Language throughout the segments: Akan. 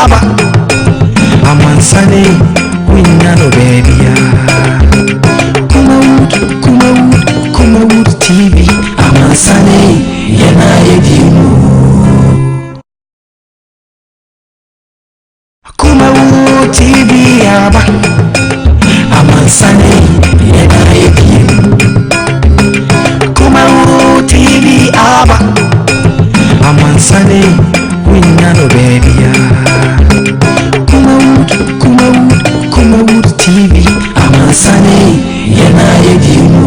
aba. Amansane wonnya no baabiara. Kumawood, Kumawood, Kumawood TV. Amansane yɛn a yɛdi mu. Kumawood TV aba. Amansane yɛn a yɛdi mu. Kumawood TV aba. Amansane wonnya no baabiara. Kumawood, Kumawood, Kumawood TV. Amansane yɛn a yɛdi mu.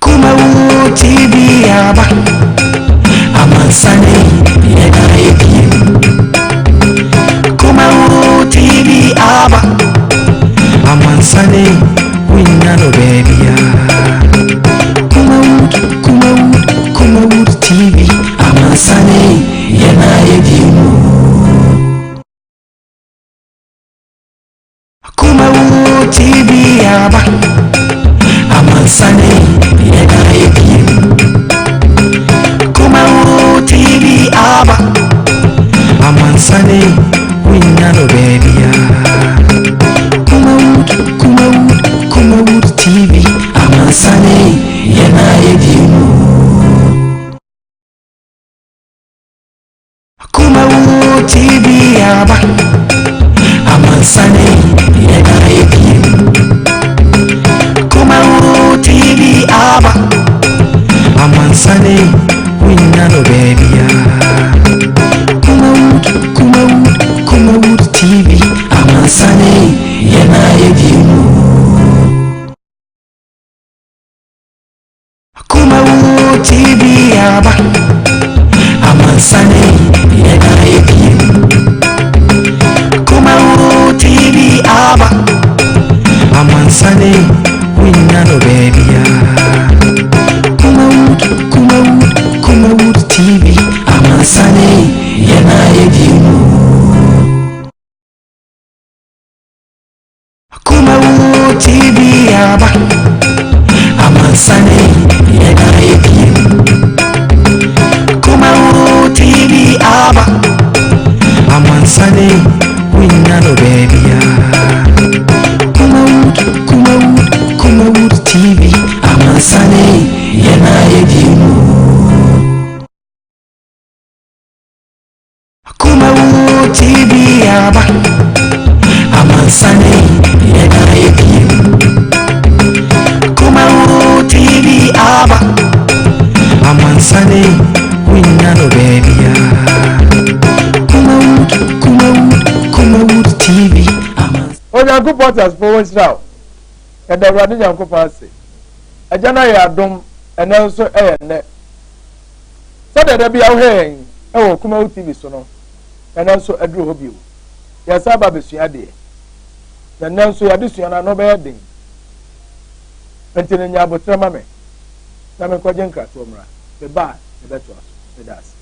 Kumawood TV aba. Amansane yɛn a yɛdi mu. Kumawood TV aba. Amansane wonnya no baabiara. Kumawood, Kumawood, Kumawood TV. Amansane yɛn a yɛdi mu. Kumawood TV aba. Amansane yɛn a yɛdi mu. Kumawood TV aba. Amansane wonnya no baabiara. Kumawood, Kumawood, Kumawood TV. Amansane yɛn a yɛdi mu. Kumawood TV aba. Amansane yɛn a yɛdi mu. Kumawood TV aba. Amansane wonnya no baabiara. Kumawood, Kumawood, Kumawood TV. Amansane yɛn a yɛdi mu. Kumawood TV aba. Amansane yɛn a yɛdi mu. Kumawood TV aba. Amansane wonnya no baabiara. Kumawood, Kumawood, Kumawood TV. Amansane yɛn a yɛdi mu. Kumawood TV aba. Amansane yɛn a yɛdi mu. Kumawood TV aba. Amansane wonnya no baabiara. Kumawood, Kumawood, Kumawood TV. Amansane yɛn a yɛdi mu. Kumawood TV aba. Amansane yɛn a yɛdi mu. Kumawood TV aba. Amansane wonnya no baabiara. Kumawood, Kumawood, Kumawood TV. Onyankopɔn teasefoɔ wɔnhyira wo. Yɛda Awurade Nyankopɔn ase. Agya no ayɛ adom, ɛnɛ nso ɛyɛ nnɛ. Sɛdeɛ da bi wohwɛ yɛn ɛwɔ Kumawood TV so no, ɛnɛ nso aduru hɔ bio. Yɛsan aba abɛsua adeɛ. Na nnɛ nso yɛade sua no ano bɛyɛ den. Nti no nya abotrɛ ma me na menkɔgye nkratoɔ mmra. Meba a yɛbɛtoa so. Meda ase.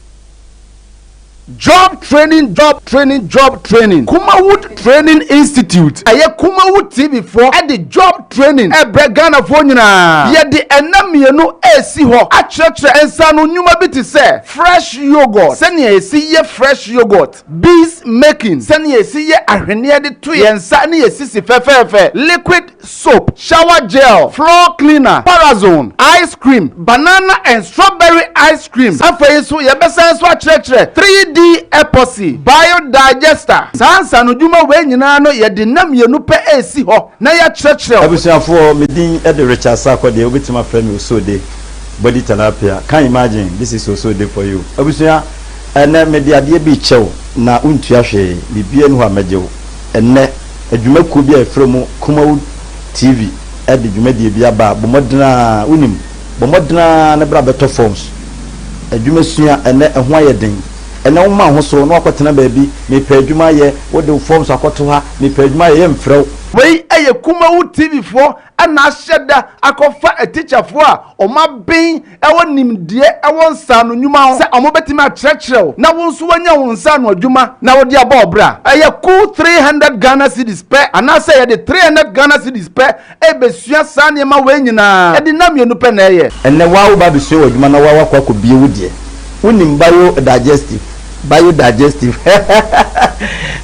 Job training, job training, job training. Kumawood Training Institute, ɛyɛ Kumawood TV foɔ ɛde job training ɛbrɛ Ghanafoɔ nyinaa. Yɛde ɛna mmienu ɛresi hɔ akyerɛkyerɛ nsano nnwuma bi te sɛ fresh yogurt, sɛnea yɛsi yɛ fresh yogurt, beads making, sɛnea yɛsi yɛ ahwenneɛ de to yɛn nsa ne yɛ sisi fɛfɛɛfɛ, liquid soap, shower gel, floor cleaner, parazone, ice cream, banana and strawberry ice cream. Afei nso yɛbɛsan nso akyerɛkyerɛ 3D epoxy, biodigester. Saa nsanodwuma wei nyinaa no, yɛde nam mmienu pɛ esi hɔ na yɛakyerɛkyerɛ. Abusuafoɔ, me din de Richard Sarkodie. Wobɛtumi afrɛ me Osode Body Tilapia. Can imagine, this is Osode for you. Abusua, ɛnɛ mede adeɛ bi kyɛw na wontua hwee, biribia ni hɔ a mɛgye wo. Ɛnɛ adwumakuo bi a yɛfrɛ mu Kumawood TV ɛde dwumadie bi aba a, bɔ mmɔden a wonim, bɔ mmɔden a ne bra bɛtɔ forms. Adwumasua ɛnɛ ɛho ayɛ den. Ɛnɛ woma ho so na wakɔtena baabi, mepɛ adwuma ayɛ, wode forms akɔto ha, mepɛ adwuma ayɛ, yɛmfrɛ wo. Wei ɛyɛ Kumawood TV foɔ ɛna ahyɛ da akɔfa atikyafoɔ a ɔmo aben ɛwɔ nimdeɛ ɛwɔ nsaano nnwuma ho sɛ ɔmo bɛtumi akyerɛkyerɛ wo na wo nso wanya wo nsaano adwuma na wode abɔ ɔbra. Ɛyɛ cool 300 Ghana cedis pɛ, anaasɛ yɛde 300 Ghana cedis pɛ ɛbɛsua saa nneɛma wei nyinaa. Ɛde nam mmienu pɛ na ɛyɛ. Ɛnɛ waa wo ba abɛsua wɔ adwuma na waa wakɔ akɔbie wo deɛ. Wonim bio digestive? Bio digestive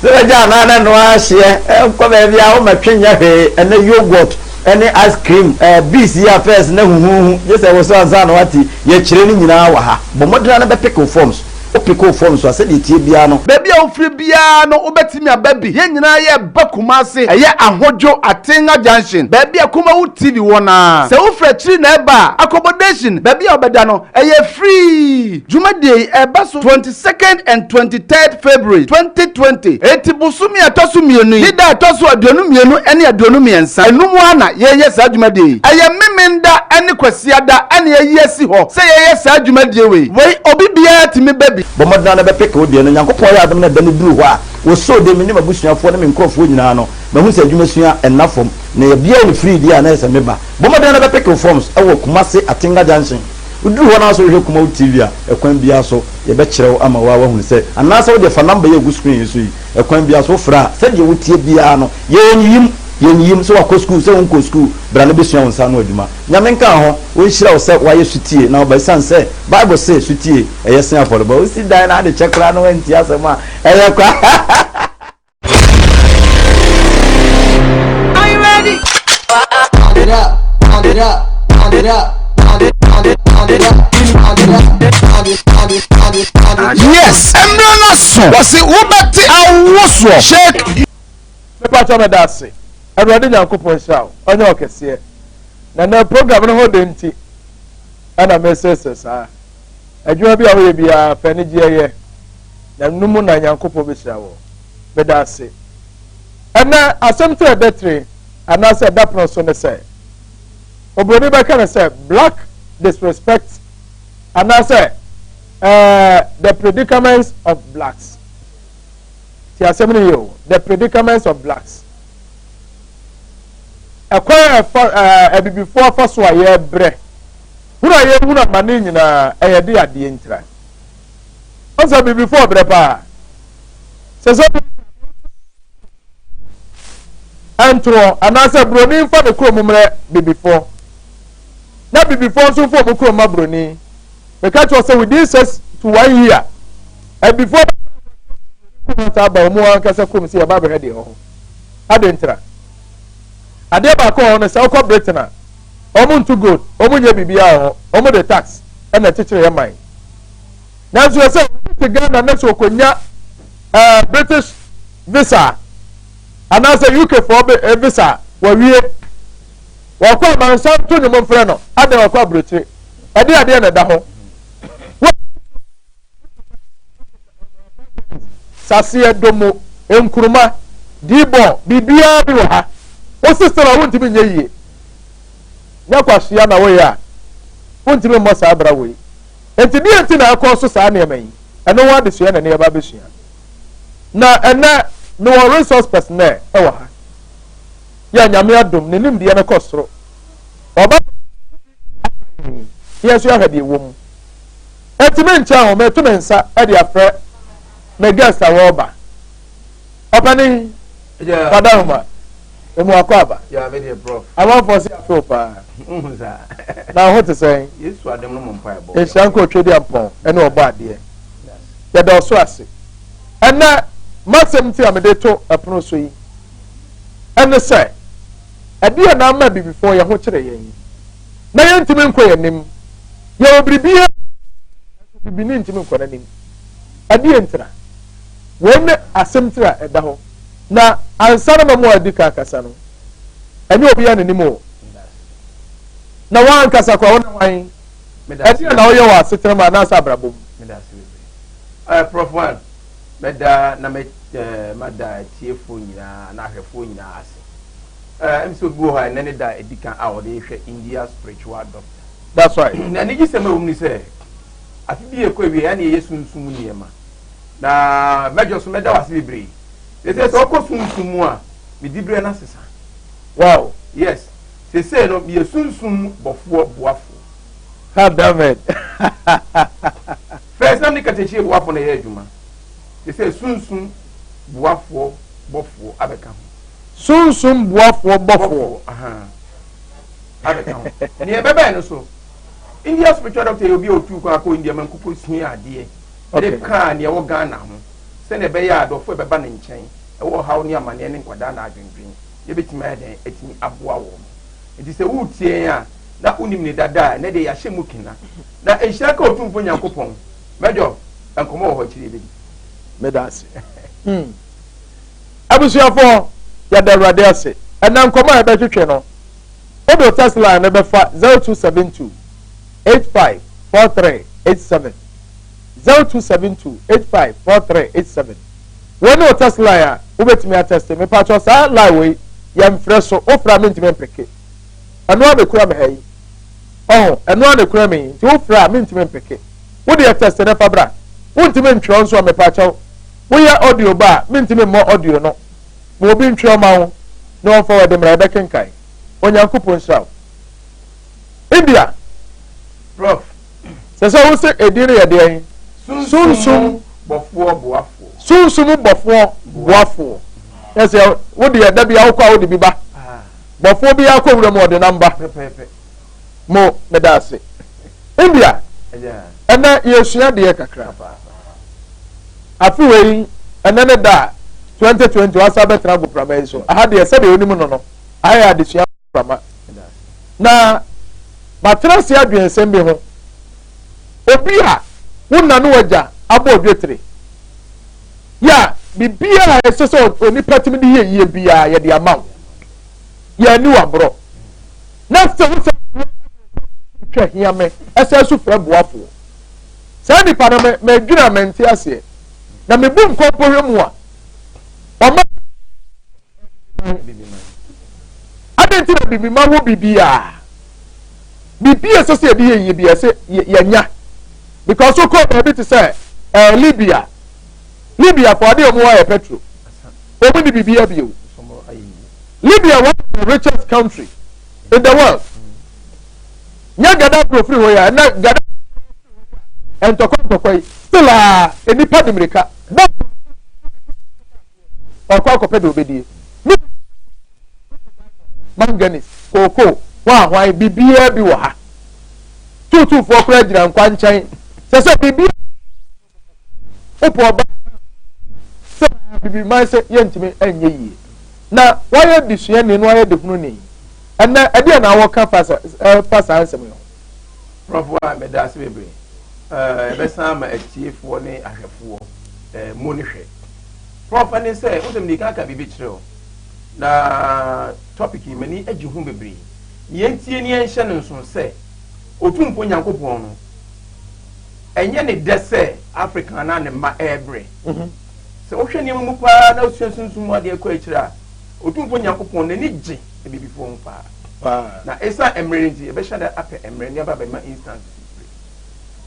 sɛ bɛgya anaa na ɛno ara hyeɛ nkɔ baabi a womɛtwe nyɛ hwee ɛnɛ yogurt ɛne ice cream ɛɛ bees yi a first na huhuhu gye sɛ woso ansa na wate yɛkyerɛ ne nyinaa wɔ ha bɔ mmɔden ara na bɛpeke wo forms wo peke wo forms a sɛdeɛ ɛteɛ biara no Baabi a wofiri biara no wobɛtumi aba bi. Yɛn nyinaa yɛreba Kumasi. Ɛyɛ Ahodwo, Atenga Junction, baabi a Kumawu TV wɔ no ara. Sɛ wofiri akyiri na ɛreba a, accommodation, baabi a wobɛda no, ɛyɛ free. Dwumadie yi ɛreba so 22nd and 23rd February 2020. Enti bosome a ɛtɔ so mmienu yi ne da a ɛtɔ so 22 ne 23, ɛno mu ara na yɛreyɛ saa dwumadie yi. Ɛyɛ Memenda ne Kwasiada na yɛayi asi hɔ sɛ yɛyɛ saa dwumadie wei. Wei obi biara tumi ba bi. Bɔ mmɔden ara na bɛpeke wo deɛ no. Nyankopɔn ayɛ adom na da no duru hɔ a, wɔsoo de, me ne m'abusuafoɔ ne me nkorɔfoɔ nyinaa no, mahu sɛ adwuma sua nna fam, na yɛbiae no firii deɛ a na ɛyɛ sɛ meba. Bɔ mmɔden ara na bɛpeke wo forms wɔ Kumasi Atenga Junction. Woduru hɔ na sɛ wohwɛ Kumawu TV a, ɛkwan biara so yɛbɛkyerɛ wo ama wo ara woahunu sɛ, anaasɛ wo deɛ fa number yi a ɛgu screen yi so yi, ɛkwan biara so wofrɛ a, sɛdeɛ woteɛ biara no, yɛnyiyim, yɛnyiyim, sɛ woakɔ sukuu, sɛ wonkɔɔ sukuu, bra na bɛsua wo nsa ano adwuma. Nyame nka wo ho, ɔnhyira wo sɛ woayɛ sotie na woaba, ɛsiane sɛ Bible se sotie ɛyɛ sen afɔrebɔ. Wosi dan na ade kyɛ koraa na woantie asɛm a, ɛyɛ kwa. Are you ready? Round it up, round it up, round it up, round it, round it, round it up, round it up, round it, round it, round it, round it. Yes, mmerɛ no aso, wɔse wobɛte awosoɔ, shake. Mepakyɛw meda ase. Awurade Nyankopɔn nhyira wo, ɔnyɛ wo kɛseɛ. Na nɛ program no ho de nti ɛna meresrɛsrɛ saa. Adwuma bi a woyɛ biara fa anigyeɛ yɛ, na no mu na Nyankopɔn bɛhyira wo. Meda ase. Ɛnɛ asɛm ti a ɛda tire anaasɛ ɛda pono so ne sɛ, oburoni bɛka no sɛ black disrespect anaasɛ uh, the predicaments of blacks. Ti asɛm no yie o, the predicaments of blacks. Ɛkwan a ɛfa ɛɛ abibifoɔ afa so a yɛrebrɛ, hunu a yɛhunu amane nyinaa, ɛyɛ de adeɛ ntira. Ɔn sɛ abibifoɔ brɛ paa. Sɛ sɛ ɛntoɔ anaasɛ buroni nfa ne kurom mmerɛ bibifoɔ na bibifoɔ nso nfa wɔn kurom ma buroni. Meka kyerɛ sɛ within 6 to 1 year, abibifoɔ kurom saa ba wɔn ankasa kurom sɛ yɛba abɛhwɛ deɛ ɛwɔ hɔ. Ade ntira. Adeɛ baako wɔ hɔ no sɛ wokɔ Britain a, wɔn nto gold, wɔn nyɛ biribiara wɔ hɔ, wɔn de tax ɛna ɛkyekyere yɛ man. Nanso ɛsɛ obi te Ghana na sɛ okonya ɛɛ British visa anaasɛ UK foɔ eh, visa wɔwie wɔkɔ amansan to nnwom mfrɛ no adan wɔkɔ aburokyire ɛde adeɛ na ɛda hɔ. Saseɛ, domo, nkuruma, diibɔn, biribiara bi wɔ ha. Wo sesere a wontumi nyɛ yie. Nyɛ kwasea na woyɛ a, wontumi mmɔ saa bra wei. Enti deɛ nti na ɛkɔ so saa nneɛma yi? Ɛno ho adesua na ɛne yɛba abɛsua. Na ɛnɛ mewɔ resource personnel wɔ ha. Yɛ Nyame adom, ne nimdeɛ no kɔ soro. Ɔba yɛn nso yɛahwɛ deɛ ɛwɔ mu. Enti menkyɛn ho, meto me nsa de afrɛ me guest a wɔreba. Ɔpanin, Fada Homa, emu akɔ aba. Amanfoɔ se afe wo paa. Na ho te sɛn? Nhyira nka Otwedeampɔn ne ɔbɔ adeɛ. Yɛda ɔso ase. Ɛnɛ, m'asɛm ti a mede to ɛpono so yi ɛne sɛ, ɛdeɛ na ama abibifoɔ yɛn ho kyerɛ yɛn yi na yɛntumi nkɔ yɛn anim. Yɛwɔ biribiara nanso bibini ntumi nkɔ n'anim. Ɛdeɛ ntira? Wei ne asɛm tiri a ɛda hɔ. Na ansa na mɛmo adi kan akasa no, ɛnyɛ obiara n'anim o. Na wɔankasa koraa, wo ne hwan? Ɛdeɛ na woyɛ wɔ asetena mu anaasɛ abrabɔ mu? Prof one, mɛda na mɛ mada atiefoɔ nyinaa na ahwɛfoɔ nyinaa ase. Ɛm sɛ obi wɔ hɔ a ɛnɛ ne da a ɛdi kan a ɔde rehwɛ India spiritual doctor. That's right. Na anigyesɛm a ɛwɔ mu ne sɛ, afe bi rekɔ awie a na yɛyɛ sunsum nneɛma. Na mɛdwo so mɛda wo ase bebree. Sese sɛ ɔkɔ sunsum mu a, me diberɛ no asesa. Wow. Yes. Sese no meyɛ sunsum bɔfoɔ boafoɔ. God damn it. First na me ne katakyie boafoɔ na ɛyɛ adwuma. Sese sunsum boafoɔ bɔfoɔ abɛka ho. Sunsum boafoɔ bɔfoɔ. Bɔfoɔ, ahaa. Abɛka ho. Nea ɛbɛbɛn no so. India spiritual doctor yɛ obi a otuu kwan kɔɔ India ma nkokɔ sua adeɛ de kaa nea ɛwɔ Ghana ho sɛnea ɛbɛyɛ a adɔfo a ɛbɛba ne nkyɛn ɛwɔ ɔhaw ne amaneɛ ne nkwadaa na adwendwen yɛbɛtumi ayɛ dɛn atumi aboa wɔn. Nti sɛ woretie yɛn a na wonim ne dada a, ɛnɛ deɛ yɛahyɛ mu kena. Na nhyira nka Otumfoɔ Nyankopɔn. Mɛdɔ, nkɔmmɔ wɔ hɔ akyiri yɛbɛdi. Meda ase. Hmm. Abusuafoɔ, yɛda Awurade ase. Ɛnɛ nkɔmmɔ a yɛbɛtwetwe no, wode wo text line no bɛfa 0272 85 4387. 0272 85 4387. Wei ne wo text line a wobɛtumi atɛste. Mepakyɛw saa line wei yɛmfrɛ so, wofrɛ a mentumi mpeke. Ɛno ara na ekura me ha yi. Ɔho, ɛno ara na ekura me yi. Nti wofrɛ a mentumi mpeke. Wo deɛ tɛste na fa bra. Wontumi ntwerɛ nso a mepakyɛw. Woyɛ audio ba a mentumi mmɔ audio no. Ma obi ntwerɛ mma wo na ɔmfa wɔ de mmra yɛbɛkenkan. Onyankopɔn nhyira wo. India. Prof. Sɛ sɛ wo se edin no yɛ deɛn? Sunsum bɔfoɔ boafoɔ. Sunsum bɔfoɔ boafoɔ. Yɛ sɛ wo deɛ da bi awokɔ a wode bi ba. Bɔfoɔ bi akɔ wura mu ɔde nam ba. Mo meda ase. India. Ɛnɛ yɛsua deɛ kakra. Afe wei ɛnɛ ne da a 2020 wasa bɛtena agoprama yi so. Aha deɛ sɛdeɛ onim no no, aha yɛ adesua mframa. Na matena ase adwene nsɛm bi ho. Obi a wo na ne w'agya abɔ odwetire yɛ a biribiara a ɛsɛ sɛ onipa tumi de yɛ yie biara yɛde ama wo. Yɛanni w'aborɔ. Na sɛ wo sɛ twa hia me ɛsɛ so frɛ boafoɔ. Saa nipa no me medwene a mente aseɛ. Na mebu nkɔmpɔ hwɛ mu a ɔma Adɛn nti na bibima wɔ biribiara? Biribi a ɛsɛ sɛ yɛde yɛ yie bi ɛsɛ yɛnya. Because wokɔ baabi te sɛ ɛɛ eh, Libya. Libya fo adeɛ wɔn ayɛ petrol. Wɔn ni biribiara bio. Libya one of the richest country in the world. Nyɛ Gaddafi ofiri hɔ yɛ ɛnɛ Gaddafi ntɔkwa ntɔkwa yi still a nnipa de mirika. Ɔrekɔ akɔpɛ deɛ ɔbɛdie. Ne manganese, kookoo, hwanhwan, biribiara bi wɔ ha. Tuutuufoɔ koraa gyina nkwa nkyɛn. Sɛ sɛ biribiara wopɛ ɔba sɛ bibiman sɛ yɛntumi nyɛ yie. Na wayɛ desuani na wayɛ dehununi. Ɛnɛ ɛdeɛ na wɔka fa saa nsɛm yi ho. Prɔfo a meda ase bebree. Yɛbɛsan ama atiefoɔ ne ahwɛfoɔ mu no hwɛ. Prɔf ɛne sɛ, wo sɛ mede kan ka biribi kyerɛ wo. Na topic yi m'ani agye ho bebree. Ne yɛntie ne yɛnhyɛ no nso sɛ Otumfoɔ Nyankopɔn no ɛnyɛ ne dɛ sɛ Africa anaa ne mma ɛrebrɛ. Mhm. Sɛ wohwɛ nneɛma mu paa na wosua sunsum mu adeɛ kɔ akyire a, Otumfoɔ Nyankopɔn n'ani gye abibifoɔ ho paa. Paa. Na ɛsiane mmerɛ no nti, yɛbɛhyɛ da apɛ mmerɛ ne aba abɛma instances bebree.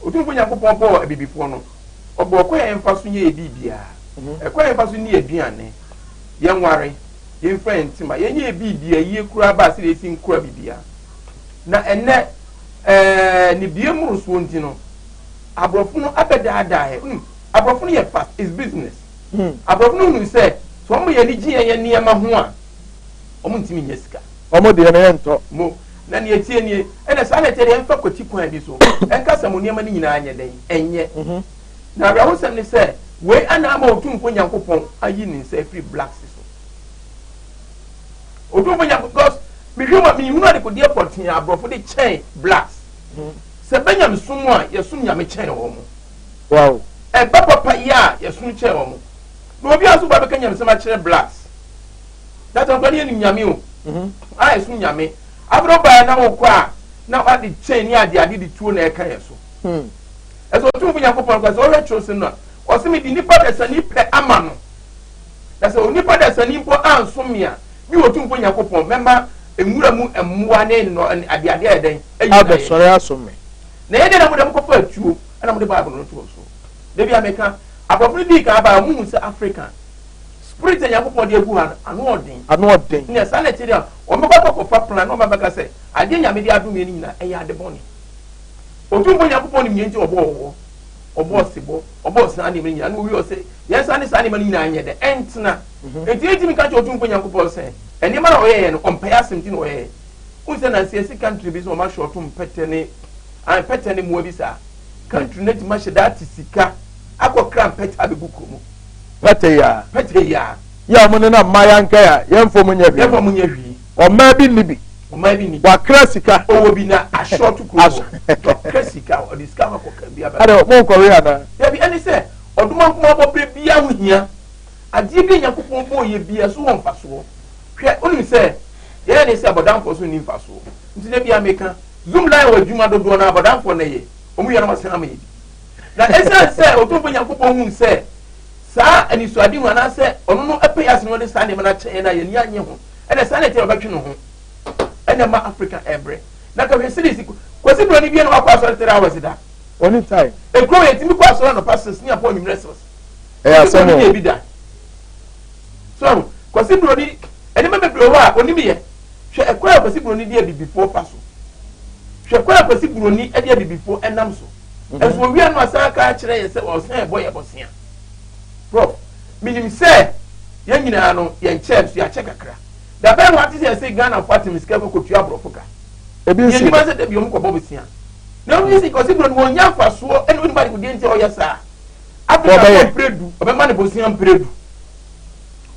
Otumfoɔ Nyankopɔn bɔɔ abibifoɔ no, ɔbɔɔ kwan a yɛmfa so nyɛ yɛ biribiara. Ɛkwan a yɛmfa so nni aduane, yɛnware, yɛmfira yɛn ntoma, yɛnyɛ yɛ biribiara yie koraa baa sɛdeɛ yɛsi nkora biribiara. Na ɛnnɛ, ɛɛ ne bie mmorosoɔ nti no, aborɔfo no abɛdaadaa yɛn. Wonim, aborɔfo no yɛ fast, it's business. Aborɔfo no hunu sɛ, sɛ wɔn yɛn ani gye yɛn nneɛma ho a, wɔn ntumi nyɛ sika. Wɔn deɛ no yɛntɔ. Mo, na nea ɛteɛ nie, ɛna saa na ɛteɛ deɛ ɛmfa kwati kwan bi so, ɛnka sɛ mo nneɛma no nyinaa nyɛ dɛn, ɛnyɛ. Mhm. Na awerɛhosɛm ne sɛ, wei ana ama Otumfoɔ Nyankopɔn ayi ne nsa afiri blacks so. Otumfoɔ Nyankopɔn, because mehwɛ mu a menhunu adekodeɛ pɔtee a aborɔfo de kyɛn blacks. Mhm. Sɛ ɛbɛ nyamesom a, yɛsom nyame kyɛn wɔn. Wow. Ɛba papa yɛ a, yɛsom kyɛn wɔn. Na obiara nso ba bɛka nyamesɛm akyerɛ blacks. That time koraa ne yɛnim nyame o. Mhm. A ɛsom nyame. Afei wobaeɛ na wokɔ a na wade chain ne ade ade de tuo na ɛka yɛ so. Hmm. Ɛsɛ Otumfo Nyankopɔn kɔ sɛ ɔhwɛ kyerɛwsɛm no a ɔse mede nipa dasani pɛ ama no. Na sɛ onipa dasani mpo ansom me a, me Otumfo Nyankopɔn mɛma nwura mu mmoa ne nnɔ ade ade ayɛ dɛn ayi na yɛ. Abɛsɔre asom me. Na ɛyɛ dɛn na mode mokɔfa atuo ɛna mode Bible no too so. Da bi a meka aborɔfo no dii kan baa wɔn hu sɛ Africa Spirit a Nyankopɔn de agu ha no, ano ɔden. Ano ɔden. Nea saa na ɛte deɛ a, wɔbɛkɔ akɔfa plan na wɔabɛka sɛ, adeɛ Nyame de adom yɛn no nyinaa, ɛyɛ ade bɔne. Otumfoɔ Nyankopɔn nim nea nti ɔbɔɔ ɔwɔ, ɔbɔɔ sebɔ, ɔbɔɔ saa nneɛma no nyinaa, na owie ɔsɛ yɛn saa ne saa nneɛma no nyinaa nyɛ dɛ, ɛntena. Mhm. Enti yɛntumi nka kyerɛ Otumfoɔ Nyankopɔn sɛ, nneɛma na ɔyɛeɛ no, ɔmpɛ asɛm nti na ɔyɛeɛ. Wohu sɛ nansi asi country bi sɛ wɔn ahyɛ ɔtom mpɛtɛ ne Ae mpɛtɛ ne mmoa bi saa. Country no atumi ahyɛ da ate sika akɔ kra mpɛtɛ abɛgu kuro mu. Pɛtɛ yi a. Pɛtɛ yi a. Yɛ a wɔn nenam mmaa ankae a yɛmfa wɔn nyɛ hwee. Yɛmfa wɔn nyɛ hwee. Ɔmaa bi nni bi. Ɔmaa bi nni bi. Wakra sika. Ɔwɔ bi na asɔɔto kuro hɔ. Wakra sika, ɔde sika akɔ kra bi aba. Adɛ mo nkɔwe anaa? Dabi, ɛne sɛ ɔdoma nkoma bɔberɛ biara ho hia. Adeɛ bi a Nyankopɔn bɔɔ yɛ biara so wɔ mfasoɔ. Hwɛ, wonim sɛ yɛyɛ ne sɛ abɔdamfoɔ so nni mfasoɔ. Nti da biara meka, Zoom line wɔ adwuma dodoɔ no ara abɔdamfoɔ na ɛyɛ. Wɔn wia na wɔasan ama yɛ bi. Na ɛsiane sɛ Otumfoɔ Nyankopɔn huu sɛ saa anisoadehu anaasɛ ɔno no pɛ yɛ ase na ɔde saa nneɛma no akyɛ yɛn a yɛn ani annye ho, ɛna saa na ɛteɛ ɔbɛtwe ne ho ɛna ɛma Africa ɛbrɛ. Na ka hwɛ series Kwasi Broni bia na wakɔ asɔre 3 hours da. Ɔne time. Ekuro yɛtumi kɔ asɔre anɔpa 6 ne apɔ anwummerɛ 6. Ɛyɛ asɛm o. Kwasi Broni bi da. So Kwasi Broni nneɛma bebree wɔ hɔ a onim yɛ. Hwɛ ɛkwan a Kwasi Broni de abibifoɔ fa so. Hwɛ kwan a Kwasi Broni de abibifoɔ ɛnam so. Ɛnso owia no asan aka akyerɛ yɛ sɛ ɔsan ɛbɔ yɛ bɔsea. Prof, menim sɛ yɛn nyinaa no yɛn kyɛɛ nso yɛakyɛ kakra. Da bɛn na wate sɛ yɛse Ghanafoɔ atem sika kɔ kɔtua aborɔfo ka? Ebi nsi da. Yɛnim sɛ da bi wɔn kɔbɔ bosea. Na wɔn si Kwasi Broni wɔn nya mfasoɔ ɛna onim adekodeɛ nti a ɔyɛ saa. Africa fo mpere du ɔbɛma ne bosea mpere du.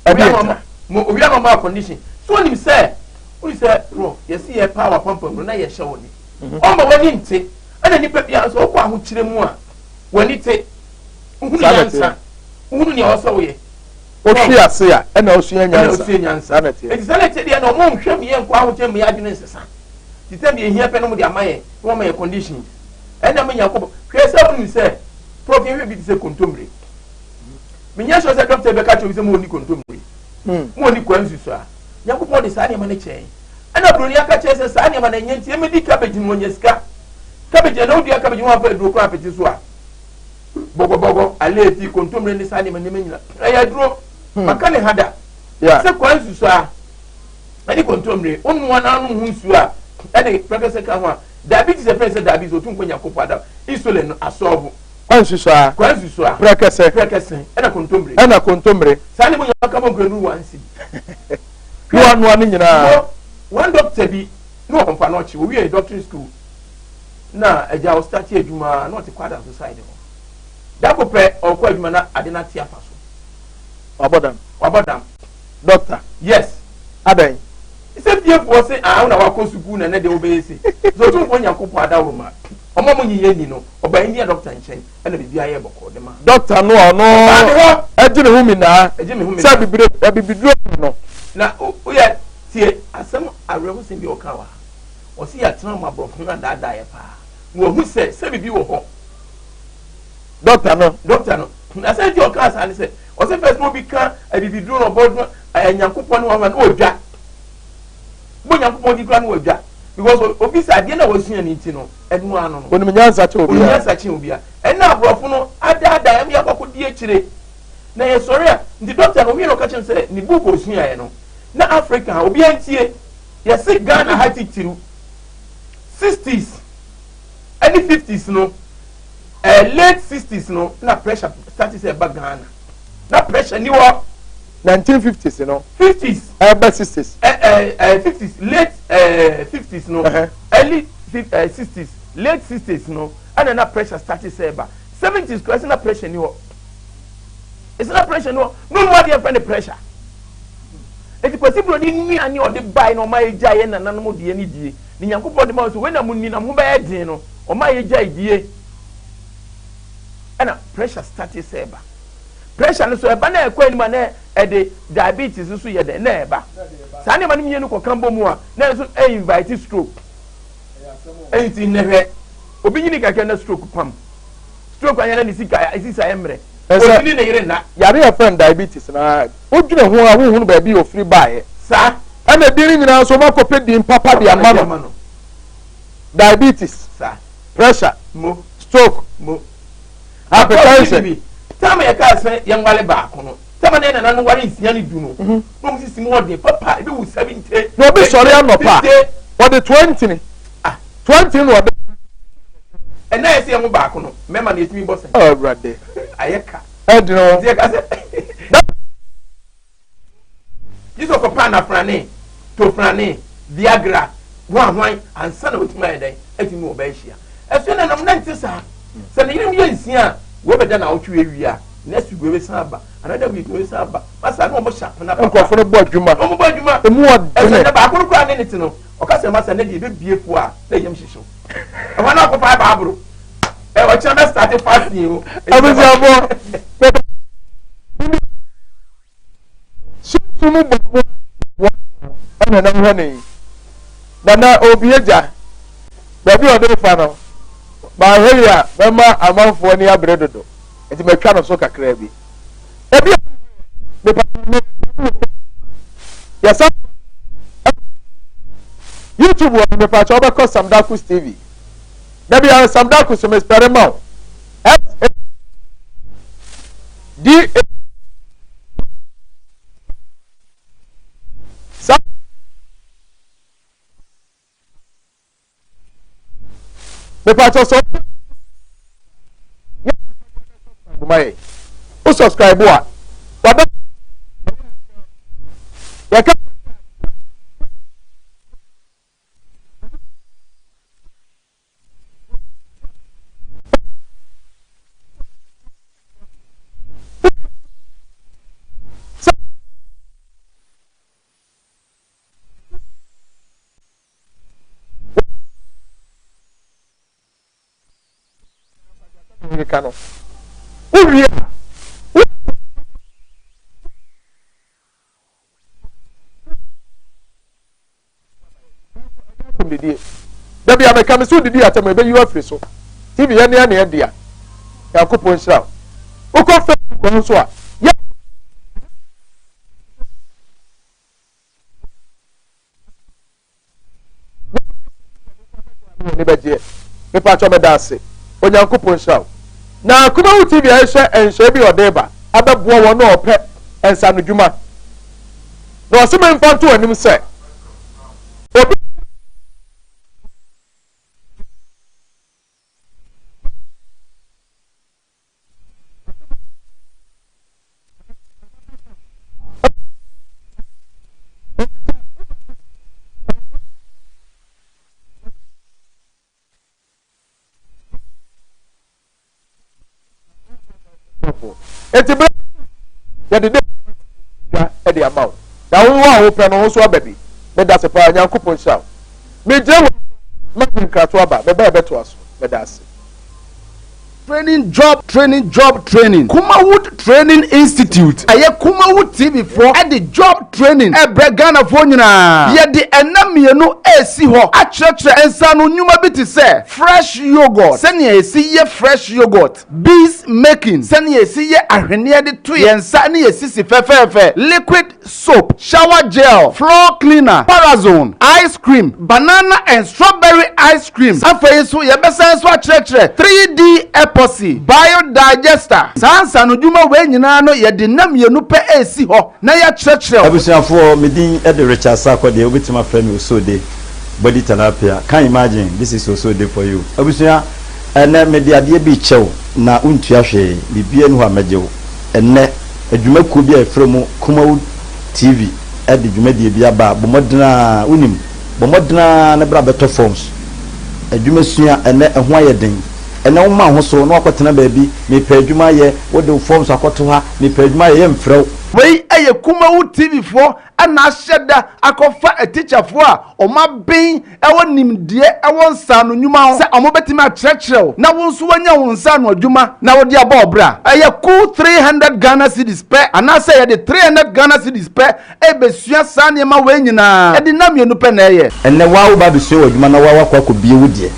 Owia na ɔma condition. So onim sɛ onim sɛ prof yɛsi yɛ power pampam no na yɛhyɛ wɔ ne. Ɔma w'ani nte ɛna nipa bi nso ɔkɔ ahokyerɛ mu a w'ani te. Wohunu nyansa. Wohunu nea ɔsɛ woyɛ. Wohwe ase a ɛna osua nyansa. Ɛna osua nyansa. Eti saa na ɛte deɛ na ɔmo nhwɛ mi yɛ nkɔ ahokyerɛ mu yɛ adwene nsesa. Te sɛ deɛ ehia pɛ no mo de ama yɛn na wɔma yɛ conditions. Ɛna mo Nyankopɔn hwɛ sɛ wonim sɛ prof yɛhwɛ bi te sɛ kontommire. Menyɛ sure sɛ dɔkta bɛka kyerɛ obi sɛ mo ɔni kontommire. Mo ɔni kwa nsusu a. Nyankopɔn de saa nneɛma no kyɛn. Ɛna buroni aka kyerɛ sɛ saa nneɛma no ɛnyɛ nti ɛmɛdi cabbage no wɔnya sika. Cabbage ɛna wodua cabbage no wɔamfa aduro koraa apete so a. Bɔgɔbɔgɔ, aleefi, kontommire ne saa nneɛma nneɛma nyina ɛyɛ aduro. Maka ne ha da. Sɛ kwa nsusu a ɛne kontommire wonoa na anom ho nsuo a ɛde prɛkɛsɛ ka ho a diabetes ɛfɛn sɛ diabetes otumfoɔ Nyankopɔn ada insulin no asɔɔbo. Kwa nsusu a. Kwa nsusu a. Prɛkɛsɛ. Prɛkɛsɛ ɛna kontommire. Ɛna kontommire. Saa ne mo nyinaa ka bɔ nkuranuru wansi. Noa noa ne nyinaa. One doctor bi ne ɔmfa no ɔkye owie doctoring school na agya ɔstarte adwuma na ɔte kwada so side hɔ. Dako pɛ ɔkɔ adwuma na ade no ate afa so. Wabɔ dam. Wabɔ dam. Doctor. Yes. Adɛn? Sɛ fiefoɔ se ah wo na wakɔ sukuu na ɛnɛ deɛ wobɛyɛ sei. Sɛ Otumfoɔ Nyankopɔn adaworoma ɔma mo nyinyɛ nni no ɔbaa India doctor nkyɛn ɛna biribiara yɛɛ bɔkɔɔ de maa no. Doctor no a ɔno Ɔbaa ne hɔ. ɛgye ne ho minaa Ɛgye ne ho sɛ minaa. abibire abibiduro no. Na woyɛ tie asɛm awerɛhosɛm bi a ɔka wɔ ha. Ɔse yɛatena ma aborɔfo no adaadaa yɛ paa. Na wahu sɛ sɛ biribi wɔ hɔ. Doctor no. Doctor no. Na sɛ nti ɔkaa saa ne sɛ ɔse first na obi ka abibiduro na ɔbɔ no ɛɛ Nyankopɔn ne wɔn na ɔdwa. Bɔ Nyankopɔn di koraa na ɔdwa. Because obi sɛ adeɛ na wasua ne nti no ɛno ano no. Onim nyansa kyɛn obiara. Onim nyansa kyɛn obiara. Ɛna aborɔfo no adaadaa yɛn yɛakɔ akɔdi akyire. Na yɛsɔre a nti doctor no owie na ɔka kyerɛ no sɛ ne book osuaeɛ no na Africa ha obiara ntie. Yɛse Ghana ha titiriw sixties ɛne fifties no ɛɛ late sixties no na pressure start sɛ ɛba Ghana. Na pressure ni hɔ. 1950s no. 50s. Ɛbɛ 60s. Ɛ ɛ ɛ 50s late ɛ 50s no. Early ɛ 60s late 60s no ɛna na pressure start sɛ ɛba. 70s kura ɛsɛ na pressure ni hɔ. Ɛsɛ na pressure ni hɔ. No mu adeɛ fɛ ne pressure. Eti Kwasi Broni nnuane a ɔde bae na ɔma yɛgyae yɛn nananom deɛ no die. Ne Nyankopɔn de ma wɔn sɛ wei na mo nni na mo ho bɛyɛ den no, ɔma yɛgyae die. Ɛna pressure starte sɛ ɛba. Pressure no so ɛba na ɛkɔ anim a na ɛde diabetes nso yɛ dɛn na ɛba. Saa nneɛma no mmienu kɔka bɔ mu a na ɛnso invite stroke. Enti nnɛ hwɛ obi nyini kakra na stroke pam. Stroke anyɛ na ne sika sisi ayɛ mmerɛ. Ɔntumi ne yere nna. Yare a yɛfrɛ no diabetes no ara, wodwene ho a wonhunu baabi a ɔfiri baeɛ. Saa. Ɛna din no nyinaa nso wɔakɔpɛ din papa de ama no. Diabetes. Saa. Pressure. Mo. Stroke. Mo. Hypertension. Bi. Tam yɛ kaa sɛ yɛnwale baako no. Tam na yɛn nananom ware nsia ne du no. Na wɔn sisi mu ɔden papa ebi wu 70. Na obi sɔre anɔpa a, ɔde 20. Ah. 20 na ɔde. Ɛnna yɛ sɛ yɛn ho baako no mmarima na yɛtumi bɔ sɛn. Awurade. Ayɛ ka. Ɛdene o. Nti yɛka sɛ. Yesu kɔpa anafrane, tofrane, Viagra, hwan hwan ansa na watumi ayɛ dɛn atumi wɔ bɛyɛ hyia. Ɛso nananom na nte saa. Sɛ ne yerenom yɛ nsia a, wei bɛda naawɔtwe wei wie a, next week wei bɛsan aba, another week wei bɛsan aba. Masa na wɔn hyɛ apena papa. Nkurɔfo no bɔ adwuma. Wɔn bɔ adwuma. Emu ɔdene. Ɛsɛ na baako no koraa ne ne te no, ɔka sɛ masa ne deɛ ebebie fo a na yam hyehyew. Ɛhɔ na akɔfa baabolo. Ɛ ɔkyerɛ bɛ start fasting o. Abusuafo, Sunsum mu bɔfo boafo na na ɔhwɛ no yi. Na na ɔrebue gya. Baabi a ɔde refa no, manhwɛ yie a, mɛma amanfoɔ ani abere dodo, nti matwa no so kakraa bi. Ebi a mepa me yɛsa YouTube wɔ no mepa kyɛ wobɛkɔ Samdakus TV. Da biara Samdakus mespɛre ma wo. S A D A Sa Mepakyɛ sɛ ma yɛ wo subscribe a wabɛ yɛka keka no wowie a didie da bi a meka me so didi atɛm ɛbɛyi wo afiri so tv yɛ nea nea dea nyankopɔn nhyira wo wokɔ facebook hɔ nso a yɛ ne bɛgyeɛ mepatwɔ meda ase onyankopɔn nhyira wo na kumawu tv a ɛhyɛ nhyɛ bi ɔde ba abɛboa wɔn a ɔpɛ nsanodwuma Na ɔse memfa nto w'anim sɛ, obi. Enti bere yɛde de dwa de ama wo na wo a wopɛ no ho so aba bi. Meda ase paa, Nyankopɔn nhyira wo. Megyina wɔ magye nkrato aba, meba ɛbɛtoa so. Meda ase. Training job training job training Kumawood Training Institute ɛyɛ Kumawood TV foɔ de job training ɛbrɛ Ghanafoɔ nyinaa. Yɛde ɛna mmienu ɛresi hɔ akyerɛkyerɛ nsaano nnwuma bi te sɛ fresh yoghurt, sɛnea yɛsi yɛ fresh yoghurt, bees making, sɛnea yɛsi yɛ ahweneɛ de to yɛn nsa ne yɛn sisi fɛfɛɛfɛ, liquid soap, shower gel, floor cleaner, parazone, ice cream, banana and strawberry ice cream. Afei nso yɛbɛsan nso akyerɛkyerɛ 3D epoxy, biodigester. Saa nsaanodwuma wei nyinaa no yɛde nna mmienu pɛ resi hɔ na yɛakyerɛkyerɛ wo. Abusuafoɔ, me din de Richard Sarkodie, wobɛtumi afrɛ me Osode, Body Tilapia, can't imagine, this is Osode for you. Abusua, ɛnnɛ mede adeɛ bi rekyɛ wo na wontua hwee, biribiara nni hɔ a mɛgye wo. Ɛnnɛ, adwumakuo bi a yɛfrɛ mu Kumawood TV de dwumadie bi aba a, bɔ mmɔden ara, wonim, bɔ mmɔden ara na bra bɛtɔ forms. Adwumasua, ɛnnɛ ɛho ayɛ den. Ɛnnɛ woma wo ho so na woakɔtena baabi, mepɛ adwuma ayɛ, wode wo forms akɔto ha, mepɛ adwuma ayɛ, yɛmfrɛ wo. Wei yɛ Kumawood TV foɔ na ahyɛ da akɔfa atikyafoɔ a wɔaben wɔ nimdeɛ wɔ nsaano nnwuma ho sɛ wɔbɛtumi akyerɛkyerɛ wo na wo nso woanya wo nsaano adwuma na wode abɔ wo bra. Ɛyɛ cool 300 Ghana cedis pɛ anaasɛ yɛde 300 Ghana cedis pɛ rebɛsua saa nneɛma wei nyinaa. Ɛde nna mmienu pɛ na ɛyɛ. Ɛnnɛ woa woba abɛsua w'adwuma na woa woakɔ akɔbie wo deɛ.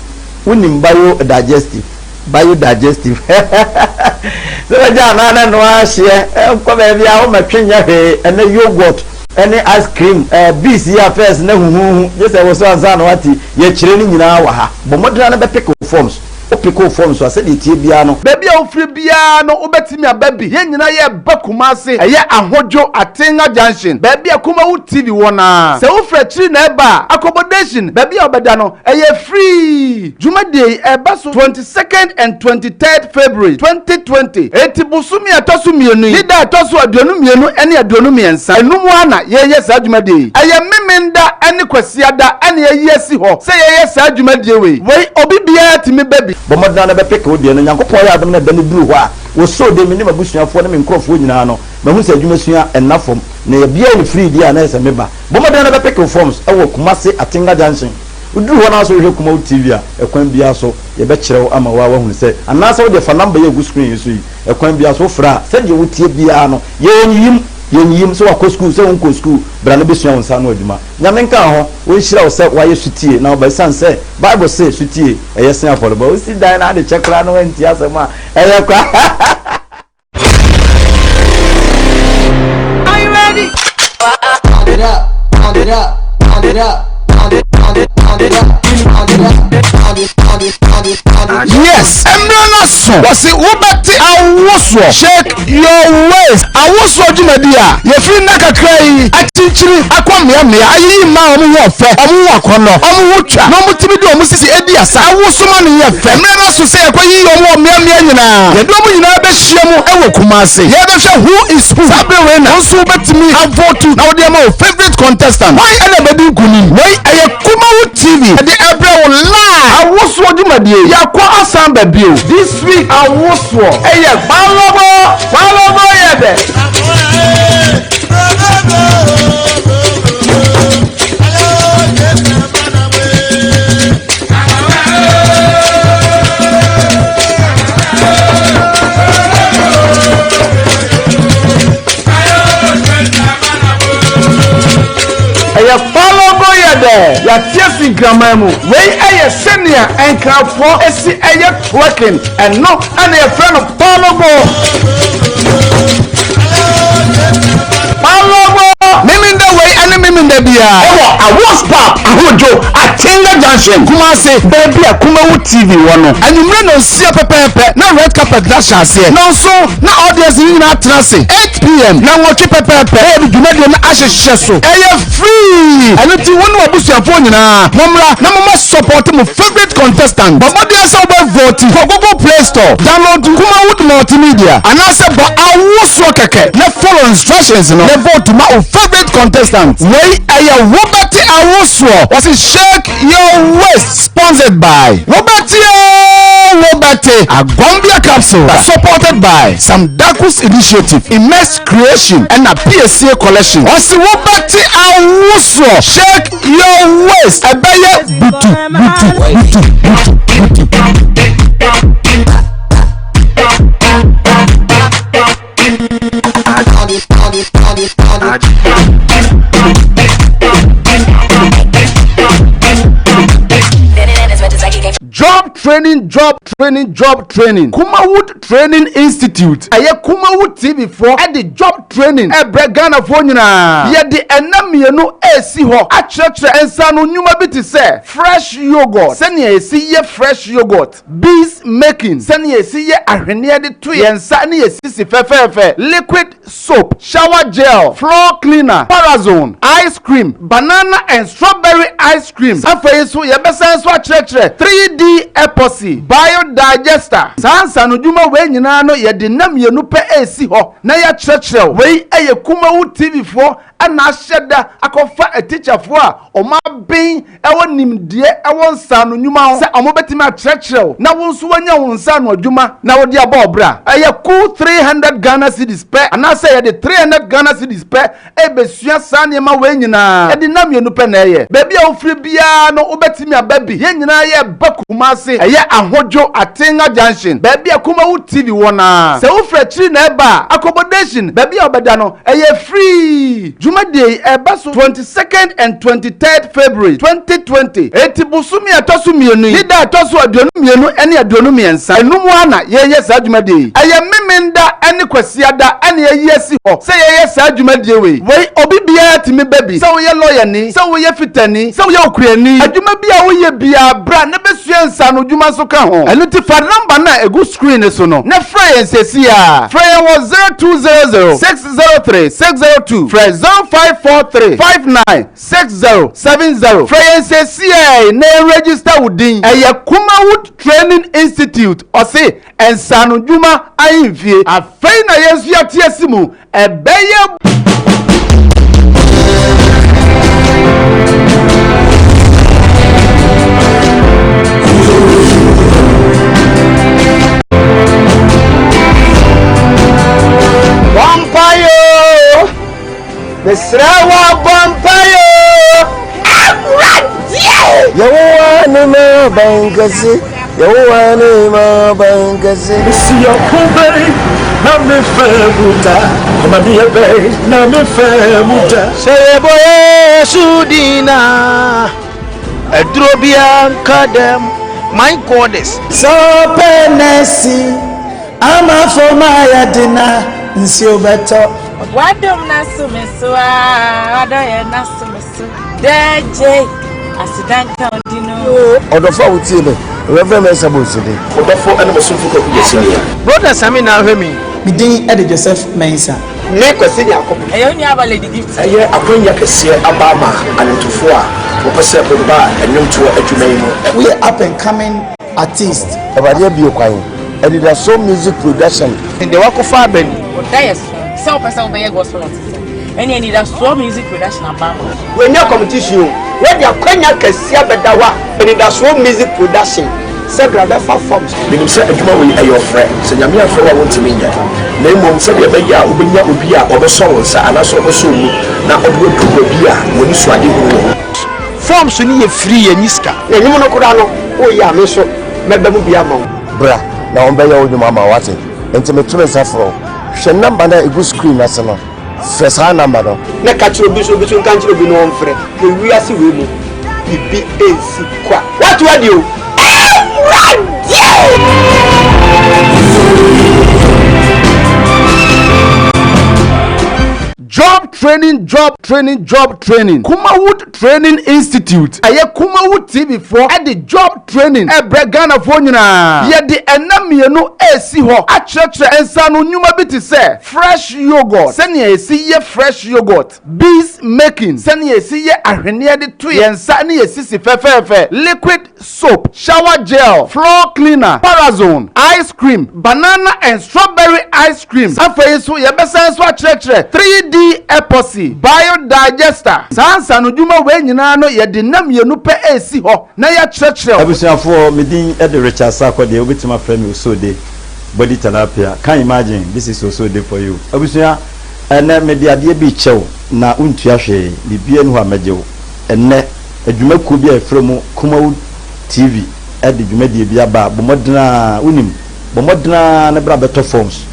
Wonim bio digestive, bio digestive sɛ bɛgya anaa na ɛno ara hyeɛ nkɔ baabi a womɛtwe nyɛ hwee. Ɛnnɛ yoghurt ne ice cream, bees yi a first na huhuuhu gye sɛ ɛwɔ so ansa na wate, yɛkyerɛ ne nyinaa wɔ ha. Bɔ mmɔden ara na bɛpeke wo forms. Wo peke wo forms a, sɛdeɛ ɛteɛ biara no. Baabi a wofiri biara no wobɛtumi aba bi. Yɛn nyinaa yɛreba Kumasi. Ɛyɛ Ahodwo, Atenga Junction, baabi a Kumawu TV wɔ no ara. Sɛ wofiri akyiri na ɛreba a, accommodation, baabi a wobɛda no, ɛyɛ free. Dwumadie yi ɛreba so 22nd and 23rd February 2020. Enti bosome a ɛtɔ so mmienu yi ne da a ɛtɔ so 22 ne 23, ɛno mu ara na yɛreyɛ saa dwumadie yi. Ɛyɛ Memenda ne Kwasiada na yɛayi asi hɔ sɛ yɛyɛ saa dwumadie wei. Wei obi biara tumi ba bi. Bɔ mmɔden ara na bɛpeke wo deɛ no. Nyankopɔn ayɛ adom na da no duru hɔ a, wɔsoo de, me ne m'abusuafoɔ ne me nkorɔfoɔ nyinaa no, mahu sɛ adwuma sua nna fam, na yɛbiae no firii deɛ a na ɛyɛ sɛ meba. Bɔ mmɔden ara na bɛpeke wo forms wɔ Kumasi Atenga Junction. Woduru hɔ na sɛ wohwɛ Kumawu TV a, ɛkwan biara so yɛbɛkyerɛ wo ama wo ara woahunu sɛ, anaasɛ wo deɛ fa number yi a ɛgu screen yi so yi, ɛkwan biara so wofrɛ a, sɛdeɛ woteɛ biara no, yɛnyiyim, yɛnyiyim, sɛ woakɔ sukuu, sɛ wonkɔɔ sukuu, bra na bɛsua wo nsa ano adwuma. Nyame nka wo ho, ɔnhyira wo sɛ woayɛ sotie na woba, ɛsiane sɛ Bible se sotie ɛyɛ sen afɔrebɔ. Wosi dan na ade kyɛ koraa na woantie asɛm a, ɛyɛ kwa. Are you ready? Pound it up, pound it up, pound it up, pound it, pound it, pound it up, pound it up, pound it, pound it, pound it, pound it. Yes, mmerɛ no so wɔsi wobɛte awosoɔ shake your waist awosoɔ dwumadi a yɛfiri nna kakra yi akyinkyini akɔ mmeammea ayiyi mmaa a wɔn ho ɔfɛ wɔn ho akɔnnɔ wɔn ho twa na wɔtumi de wɔn sisi edi asa awoso ma no yɛ fɛ mmerɛ no so sɛ yɛkɔyiyi wɔn wɔ mmeammea nyinaa yɛde wɔn nyinaa bɛhyia mu wɔ Kumasi yɛbɛhwɛ who is who saa bere wei na wo nso wobɛtumi avotu na wode ama wo favourite contestant hwan ɛna ɛbɛdi nkonim wei ɛyɛ Kumawu TV ɛde ɛbrɛ wo live awosoɔ dwumadie yɛakɔ asan ba bio this week awosoɔ ɛyɛ kpalobo kpalobo yɛ dɛ. Ɛyɛ kpalogo yɛ dɛ yɛate asi nkraman mu. Wei yɛ sɛnea nkrafoɔ si yɛ twerking, ɛno na yɛfrɛ no kpalogo. Kpalogo! Memenda wei ne Memenda biara ɛwɔ Awos Park, Ahodwo, Atenga Junction, Kumasi, baabi a Kumawu TV wɔ no. Anwummere nnɔnsia pɛpɛɛpɛ na red carpet no ahyɛ aseɛ. Nnɔnson na audience no nyinaa atena ase. 8pm, nnɔnwɔtwe pɛpɛɛpɛ na yɛde dwumadie no ahyehyɛ so. Ɛyɛ free! Ɛno nti wo ne w'abusuafoɔ nyinaa mommra na momma support mo favourite contestant. Bɔ mmɔden sɛ wobɛ vote. Kɔ Google Play Store, download Kumawood Multimedia anaasɛ bɔ awosoɔ kɛkɛ na follow instructions no na vote ma wo favourite contestant. Wei ɛyɛ Wobɛte Awosoɔ, wɔse shake your waist, sponsored by Wobɛte oo Wobɛte, Agombia Capsule, supported by Sam Dakus Initiative, Immerse Creation ɛna Piesie Collection. Wɔse Wobɛte Awosoɔ, shake your waist, ɛbɛyɛ butu butu butu butu butu. Pound it, pound it, pound it, pound it. Job training, job training, job training. Kumawood Training Institute. Ɛyɛ Kumawood TV foɔ ɛde job training ɛbrɛ Ghanafoɔ nyinaa. Yɛde ɛna mmienu ɛresi hɔ akyerɛkyerɛ nsaano nnwuma bi te sɛ fresh yogurt, sɛnea yɛsi yɛ fresh yogurt, beads making, sɛnea yɛsi yɛ ahweneɛ de to yɛn nsa ne yɛn sisi fɛfɛɛfɛ, liquid soap, shower gel, floor cleaner, parazone, ice cream, banana and strawberry ice cream. Afei nso yɛbɛsan nso akyerɛkyerɛ 3D epoxy, biodigester. Saa nsaanodwuma wei nyinaa no yɛde nna mmienu pɛ resi hɔ na yɛakyerɛkyerɛ wo. Wei yɛ Kumawu TV foɔ na ahyɛ da akɔfa atikyafoɔ a wɔaben wɔ nimdeɛ wɔ nsaano nnwuma ho sɛ wɔbɛtumi akyerɛkyerɛ wo na wo nso woanya wo nsaano adwuma na wode abɔ wo bra. Ɛyɛ cool 300 Ghana cedis pɛ anaasɛ yɛde 300 Ghana cedis pɛ rebɛsua saa nneɛma wei nyinaa. Ɛde nna mmienu pɛ na ɛyɛ. Baabi a wofiri biara no wobɛtumi aba bi. Yɛn nyinaa yɛreba Kumasi. Ɛyɛ Ahodwo, Atenga Junction, baabi a Kumawu TV wɔ no ara. Sɛ wofiri akyiri na ɛreba a, accommodation, baabi a wobɛda no, ɛyɛ free. Dwumadie yi ɛreba so 22nd and 23rd February 2020. Enti bosome a ɛtɔ so mmienu yi ne da a ɛtɔ so 22 ne 23 ɛno mu ara na yɛreyɛ saa dwumadie yi. Ɛyɛ Memenda ne Kwasiada na yɛayi asi hɔ sɛ yɛyɛ saa dwumadie wei. Wei obi biara tumi ba bi, sɛ woyɛ lɔyani, sɛ woyɛ fitani, sɛ woyɛ okuani, adwuma bi a woyɛ biara bra na bɛsua. yɛsua nsaanodwuma nso ka ho. Ɛno nti fa number no a ɛgu screen no so no na frɛ yɛn seesei ara. Frɛ yɛn wɔ 0200 603 602, frɛ 0543 59 6070. Frɛ yɛn seesei ara na yɛn register wo din. Ɛyɛ Kumawood Training Institute, ɔse nsaanodwuma ahemfie. Afei na yɛn nso yɛate asi mu. Ɛbɛyɛ. Bɔ mpaeɛ o, mesrɛ wo bɔ mpaeɛ o, Awurade. Yehowa ne m'abankɛse, Yehowa ne m'abankɛse. Mesi ɔko bɛn na me fɛ mu da, amaneɛ bɛn na me fɛ mu da. Sɛ yɛbɔ Yesu din a, aduro biara nka dɛm, my goddess. Sɛ ɔpɛ na si amafo ma yɛde na nsuo bɛtɔ. W'adom no aso me so aa, w'adɔyɛ no aso me so Dɛɛgye, aseda nka wo din o. Ɔdɔfo a wotie me, Rev. Mensah Bonsu-Dee. Mo dɔfo ne mo somfo Kwaku Gyasi nie. Broda Sammy na ahwɛ me yi. Me din de Joseph Mensah. Me Kwasi Nyarko. Ɛyɛ wo nuaba Lady Gifty. Ɛyɛ akwannya kɛseɛ aba ama anwontofoɔ a wɔpɛ sɛ wɔba nnwomtoɔ adwuma yi mu. Woyɛ up and coming artiste. Awurade abue kwan. Anidaso Music Production. Deɛ wakɔfa aba ni. Wo da yɛ so sɛ wopɛ sɛ wobɛyɛ gospel artist a, ɛne Anidasoɔ Music Production aba ama wo. Wanya competition o, wode akwanya kɛseɛ abɛda hɔ a Anidasoɔ Music Production sɛ bra bɛfa forms. Menim sɛ adwuma wei ɛyɛ ɔfrɛ, sɛ Nyame amfrɛ wo a wontumi nyɛ, na mmom sɛdeɛ ɛbɛyɛ a wobɛnya obi a ɔbɛsɔ wo nsa anaasɛ ɔbɛsɔ wo mu na ɔde wo aduru baabi a w'anisoadehunu wɔ hɔ. Forms no yɛ free yɛnyi sika. Na nnwom no koraa no woyɛ a me nso mɛba mu bi ama wo. Bra na wɔbɛyɛ wo nnwuma ama wo, woate? Enti meto me nsa frɛ wo. Hwɛ nɔmba no a egu screen no ase no. Frɛ saa nɔmba no. Na ka kyerɛ obi nso, obi nso nka nkyerɛ obi na ɔmfrɛ. Na wiase wei mu, biribi nsi kwa. Woato adi o! Awurade! Job training job training job training Kumawood Training Institute ɛyɛ Kumawood TV foɔ de job training ɛbrɛ Ghanafoɔ nyinaa. Yɛde ɛna mmienu ɛresi hɔ akyerɛkyerɛ nsaano nnwuma bi te sɛ fresh yoghurt, sɛnea yɛsi yɛ fresh yoghurt, bees making, sɛnea yɛsi yɛ ahweneɛ de to yɛn nsa ne yɛn sisi fɛfɛɛfɛ, liquid soap, shower gel, floor cleaner, parazone, ice cream, banana and strawberry ice cream. Afei nso yɛbɛsan nso akyerɛkyerɛ 3D epoxy, biodigester. Saa nsanodwuma wei nyinaa no yɛde nna mmienu pɛ resi hɔ na yɛakyerɛkyerɛ wo. Abusuafoɔ, me din de Richard Sarkodie, wobɛtumi afrɛ me Osode, Body Tilapia, can't imagine, this is Osode for you. Abusua, ɛnnɛ mede adeɛ bi rekyɛ wo na wontua hwee, biribiara nni hɔ a mɛgye wo. Ɛnnɛ, adwumakuo bi a yɛfrɛ mu Kumawood TV de dwumadie bi aba a, bɔ mmɔden ara, wonim, bɔ mmɔden ara na bra bɛtɔ forms.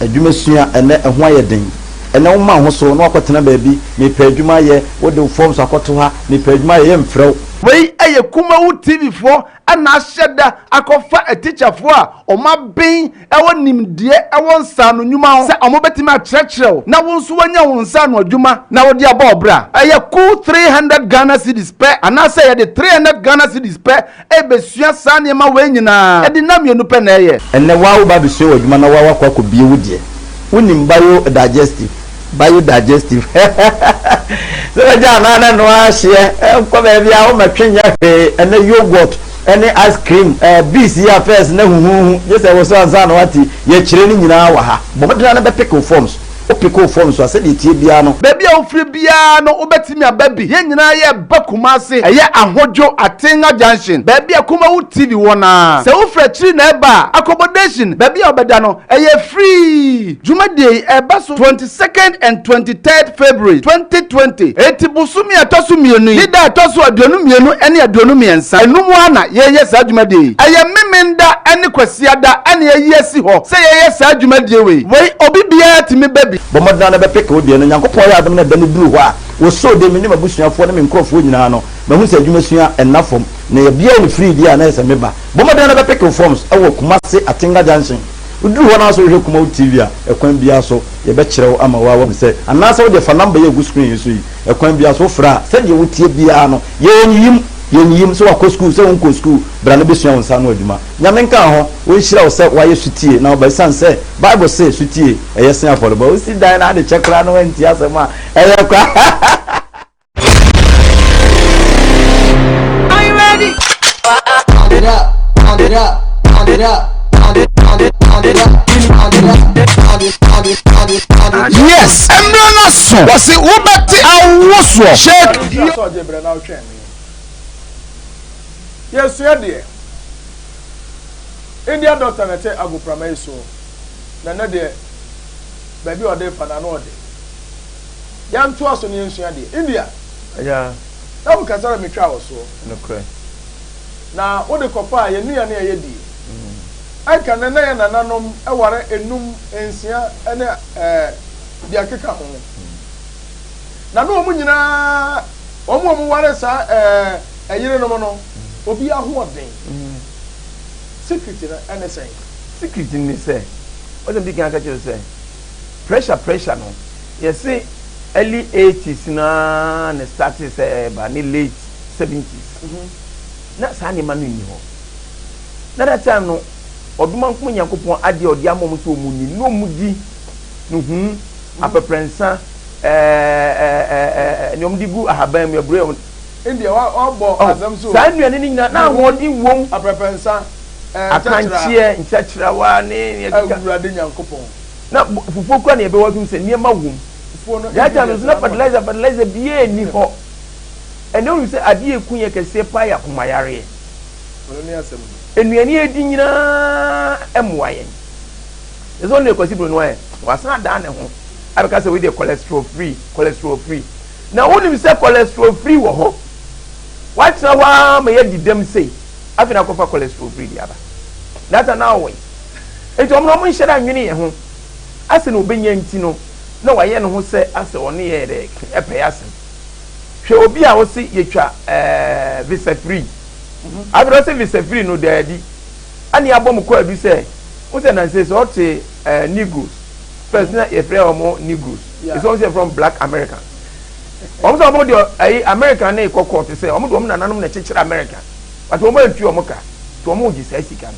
Adwumasua, ɛnnɛ ɛho ayɛ den. Ɛnnɛ woma wo ho so na woakɔtena baabi, mepɛ adwuma ayɛ, wode wo forms akɔto ha, mepɛ adwuma ayɛ, yɛmfrɛ wo. Wei yɛ Kumawood TV foɔ na ahyɛ da akɔfa atikyafoɔ a wɔaben wɔ nimdeɛ wɔ nsaano nnwuma ho sɛ wɔbɛtumi akyerɛkyerɛ wo na wo nso woanya wo nsaano adwuma na wode abɔ wo bra. Ɛyɛ cool 300 Ghana cedis pɛ anaasɛ yɛde 300 Ghana cedis pɛ rebɛsua saa nneɛma wei nyinaa. Ɛde nna mmienu pɛ na ɛyɛ. Ɛnnɛ woa woba abɛsua w'adwuma na woa woakɔ akɔbie wo deɛ. Wonim bio digestive, bio digestive sɛ bɛgya anaa na ɛno ara hyeɛ nkɔ baabi a wommɛtwe nyɛ hwee. Ɛnnɛ yoghurt ne ice cream, bees yi a first na huhuuhu gye sɛ woso ansa na woate, yɛkyerɛ ne nyinaa wɔ ha. Bɔ mmɔden ara na bɛpeke wo forms. Wopeke wo forms a, sɛdeɛ ɛteɛ biara no. Baabi a wofiri biara no wobɛtumi aba bi. Yɛn nyinaa yɛreba Kumasi. Ɛyɛ Ahodwo, Atenga Junction, baabi a Kumawu TV wɔ no ara. Sɛ wofiri akyiri na ɛreba a, accommodation, baabi a wobɛda no, ɛyɛ free. Dwumadie yi ɛreba so 22nd and 23rd February 2020. Enti bosome a ɛtɔ so mmienu yi ne da a ɛtɔ so 22 ne 23 ɛno mu ara na yɛreyɛ saa dwumadie yi. Ɛyɛ Memenda ne Kwasiada na yɛayi asi hɔ sɛ yɛyɛ saa dwumadie wei. Wei obi biara tumi ba bi. Bɔ mmɔden ara na bɛpeke wo deɛ no. Nyankopɔn ayɛ adom na da no duru hɔ a, wɔsoo de me ne m'abusuafoɔ ne me nkurɔfoɔ nyinaa no, mahu sɛ adwumasua nna fam, na yɛbiae no firii deɛ a na ɛyɛ sɛ meba. Bɔ mmɔden ara na bɛpeke wo forms wɔ Kumasi Atenga Junction. Woduru hɔ na sɛ wohwɛ Kumawu TV a, ɛkwan biara so yɛbɛkyerɛ wo ama woahu sɛ, anaasɛ wo deɛ fa number yi a ɛgu screen yi so yi, ɛkwan biara so wofrɛ a, sɛdeɛ woteɛ biara no, yɛnyiyim. Yɛnyiyim sɛ wakɔ sukuu sɛ wonkɔ sukuu, bra na bɛsua wo nsa ano adwuma. Nyame nka wo ho, ɔnhyira wo sɛ woayɛ sotie na woba ɛsiane sɛ Bible se sotie ɛyɛ sen afɔrebɔ. Wosi dan na ade kyɛ koraa na woantie asɛm a, ɛyɛ kwa. Are you ready? Pound it up, pound it up, pound it up, pound it, pound it, pound it up, pound it up, pound it, pound it, pound it, pound it. Yes, mmerɛ no aso, wɔse wobɛte awosoɔ, shake. Ɔno sɛ ɔgye berɛ na ɔtwɛn me. Yɛsua deɛ. India doctor na ɛte agoprama yi soɔ. Na ɛnɛ deɛ, baabi a ɔde refa no ano ɔde. Yɛntoa so na yɛnsua deɛ. India! Agya. Na wo kasa na metwaa wo soɔ. Nokorɛ. Na wode kɔfaa yɛn nnuane a yɛdie. Ɛnka nnɛ na yɛn nananom ware enum, nsia ne ɛɛ deɛ ɛkeka ho. Na na wɔn nyinaa, wɔn a wɔware saa ɛɛ ɛyerenom no, obiara ahoɔden. Secret no ɛne sɛn? Secret no ne sɛ, wɔsɛ medi kan aka kyerɛ wo sɛ, pressure pressure no, yɛse early eighties no ara na ɛstartee sɛ ɛreba ne late seventies. Na saa nneɛma no nni hɔ. Na that time no, Ɔdomankoma Nyankopɔn adeɛ a ɔde ama wɔn sɛ wɔn nni, na wɔn di no huu, aprɛprɛnsa, ɛɛ nea wɔde gu ahaban mu, aburo yɛ wɔn. India wabɔ asɛm so. Saa nnuane no nyinaa na ahoɔden wom. Aprɛprɛnsa, ɛɛ Akranteɛ, nkyɛkyerɛwa ne nea ɛkeka. Awurade Nyankopɔn. Na fufuo kura na yɛbɛwɔ so sɛ nneɛma wom. Fufuo no That time nso na fertilizer fertilizer biara nni hɔ. Ɛnna wonim sɛ adeɛ a ɛku yɛn kɛseɛ paa yɛ akomayareɛ. Ɔno ne asɛm no. Nnuane a yɛdi nyinaa mmoa yɛn. Ɛsɛ ɔno Kwasi Broni wayɛ. Wasan adan ne ho abɛka sɛ wei deɛ cholesterol free, cholesterol free. Na wonim sɛ cholesterol free wɔ hɔ. Watena hɔ ara ma yɛadi dɛm sei. Afei na akɔfa cholesterol free de aba. That time na ɔwɔ yi. Nti wɔn na wɔn nhyɛ da nwene yɛn ho. Asɛ na ɔbɛnya nti no na wayɛ ne ho sɛ asɛ ɔne yɛ dɛ ɛpɛ yɛ asɛm. Hwɛ obi a ɔse yɛtwa ɛɛ visa free. Afei ɔse visa free no daabi. Ɛne abɔ mo kwaadu sɛ wo sɛ nanse sɛ ɔte ɛɛ Negroes first na yɛfrɛ wɔn Negroes ɛsɛ wɔn sɛ yɛfrɛ wɔn Black Americans. Wɔn sɛ wɔn deɛ ɛyi America ne kɔ court sɛ wɔn de wɔn nananom na ɛkyekyere America but wɔn antua wɔn ka nti wɔn regye saa sika no.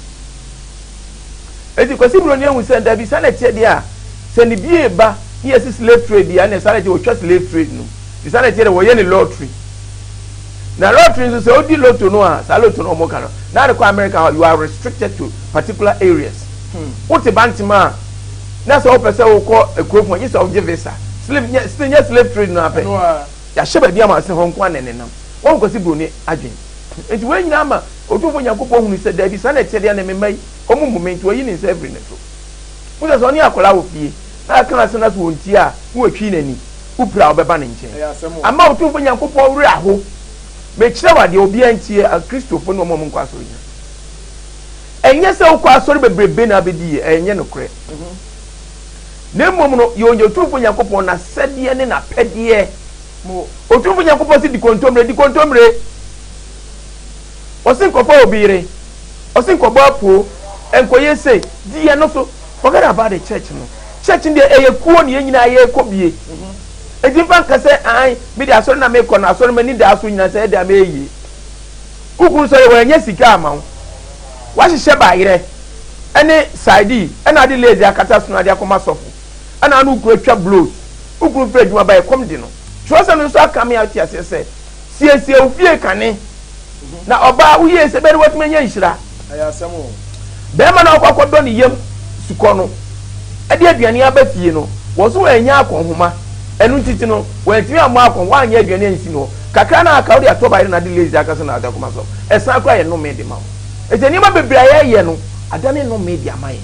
Eti Kwasi Broni ehu sɛ dabi saa na ɛteɛ deɛ a sɛ ne bie ba ne yɛsi slave trade deɛ ɛna saa na ɛteɛ wɔtwa slave trade no nti saa na ɛteɛ deɛ wɔyɛ ne lottery. Na lottery nso sɛ wodi lotto no a saa lotto no wɔn ka no na de kɔ America hɔ you are restricted to particular areas. Wote Bantama a na sɛ wopɛ sɛ wokɔ ekuro fo gye sɛ wogye visa. Slave nyɛ still nyɛ slave trade no apɛ. Yɛahyɛ baabi ama sɛ hɔ nko ara na ɛnenam. Wɔn Kwasi Broni adwene. Nti wei nyinaa ma Otumfoɔ Nyankopɔn hunu sɛ daabi saa na ɛteɛ deɛ na me mma yi wɔn mmu me nti wayi ne nsa afiri ne so. Wohu sɛ sɛ ɔne akwadaa wɔ fie na aka asɛm na sɛ ɔntie a na watwi n'ani, wopira a wobɛba ne nkyɛn. Ama Otumfoɔ Nyankopɔn werɛ aho. Mekyerɛ wo adeɛ, obiara ntie, Akristofo ne wɔn a wɔnkɔ asɔre nyinaa. Ɛnyɛ sɛ wokɔ asɔre bebrebe na abɛdi yie, ɛnyɛ nokorɛ. Na mmom no, yɛ Otumfoɔ Nyankopɔn n'asɛdeɛ ne n'apɛdeɛ. Otumfoɔ Nyankopɔn se di kontommire, di kontommire. Ɔse nkɔfa obi yere, ɔse nkɔbɔ apoo, nkɔyɛ sei, di ɛno so. Forget about the church no. Church no deɛ ɛyɛ kuo na yɛn nyinaa yɛrekɔ bie. Enti mfa nka sɛ an me deɛ asɔre na mekɔ no, asɔre m'ani daa so nyinaa sɛ ɛda mɛyɛ yie. Wo kunu sɔre wannya sika ama wo, wahyehyɛ bayerɛ ɛne sardine ɛna ade lazy akata so na ade akɔma sɔfo ɛna ano wo kunu atwa blows, wo kunu firi adwuma ba ɛkɔm de no. Twerɛsɛm no nso aka me ate aseɛ sɛ Siesie wo fie kane, na ɔbaa wo yie sɛ bɛde watumi anya nhyira. Bɛrima no a ɔkɔ akɔdɔ ne yam sukɔ no de aduane aba fie no, wɔn nso wɔannya akɔnhoma. Ɛno nti ti no, wɔantumi ammɔ akɔn, wɔanyɛ aduane ansi no hɔ. Kakra na aka, wode atɔ bayerɛ na ade lazy aka sɛ na ade akɔma so. Ɛsan koraa yɛ nnome de ma wo. Enti nneɛma bebree a yɛyɛ no, adane nnome de ama yɛn.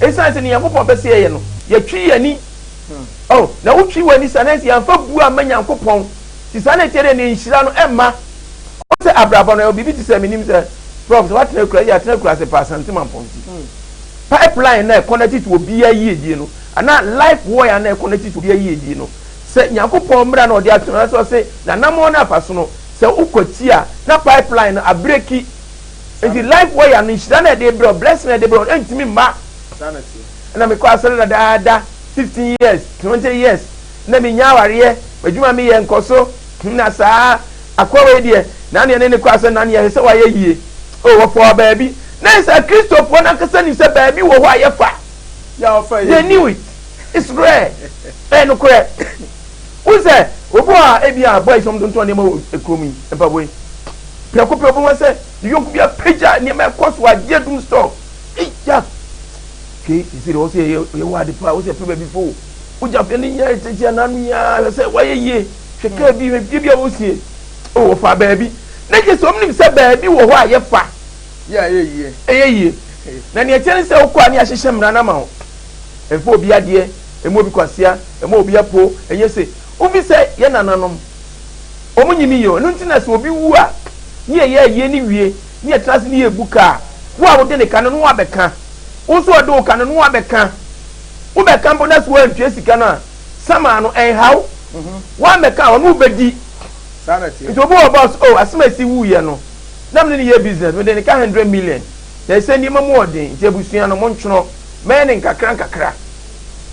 Esiane sɛ nea Nyankopɔn pɛ sɛ yɛyɛ no, yɛtwe yɛn ani. Oh, na wotwe w'ani saa na ɛsɛ yɛamfa bu amma Nyankopɔn. Nti saa na ɛteɛ dɛ ne nhyira no ɛmma. Ɔhu sɛ abrabɔ no ɛwɔ biribi te sɛ menim sɛ prof sɛ woatena akura yɛ atena akura ase paa Asante Mampɔnti pipe line na ɛconnect to obiara yiedie no anaa life wire na ɛconnect to obiara yiedie no sɛ Nyankopɔn mmra na ɔde ato no sɛ ɔse nanamɔn no afa so no sɛ wokɔ ti a na pipe line no abreki nti life wire no nhyira na ɛde brɛ blessing na ɛde brɛ ɛntumi mma ɛna mekɔ asɔre dadaada 15 years 20 years na menya awareɛ, m'adwuma meyɛ nkɔ so, na saa akoa wei deɛ, Na neɛ ne ne kɔ asɛ na neɛ ɛsɛ sɛ wayɛ yie. O wɔfɔɔ baabi. Na ɛsɛ Kristofoɔ no ankasa nim sɛ baabi wɔ hɔ a yɛfa. They knew it. It's rare. Ɛyɛ nokorɛ. Wohu sɛ obi wɔ hɔ a ebi a boys wɔn tontɔn nneɛma wɔ kurom yi, mpaboa yi. Prɛko pɛ obi ho sɛ ne yɔnko bi apagya nneɛma ɛkɔ so agye adum store. Ei, Jack. Ke sisi de wɔsɛ yɛ yɛ wɔ ade paa, wɔsɛ pɛ baabi fo. Wogya fɛ ne nyɛ tete ananu yi ara hwɛ sɛ wayɛ yie. Hwɛ kaa bi, hwɛ fie bi a wɔsie. O wɔfa baabi. Na gye sɛ wɔn nim sɛ baabi wɔ hɔ a yɛfa. Yɛ a ɛyɛ yie. Ɛyɛ yie. Na nea ɛkyɛ ne sɛ wokɔ a ne yɛahyehyɛ mmara no ama wo. Mfa obi adeɛ, mma obi kwasea, mma obi apo, ɛnyɛ sei. Wofi sɛ yɛn nananom, wɔn nyini yie o. Ɛno nti na sɛ obi wu a, ne yɛyɛ ayie no wie, ne yɛtena ase ne yɛbu ka a, wo a wode ne ka no, ne woabɛka. Wo nso a ɔde wo ka no, ne woabɛka. Wobɛka mpo na sɛ woantua sika no a, sama no, ɛnha wo. Woammɛka a, ɔne wo bɛdi. Nti obi wɔ hɔ a ɔse, oh, Asemasi wuiɛ no, na mene no yɛ business, mede ne ka 100 million, na ɛsɛ nneɛma mu ɔden, nti abusua no, montwerɛ, mɛyɛ no nkakra nkakra.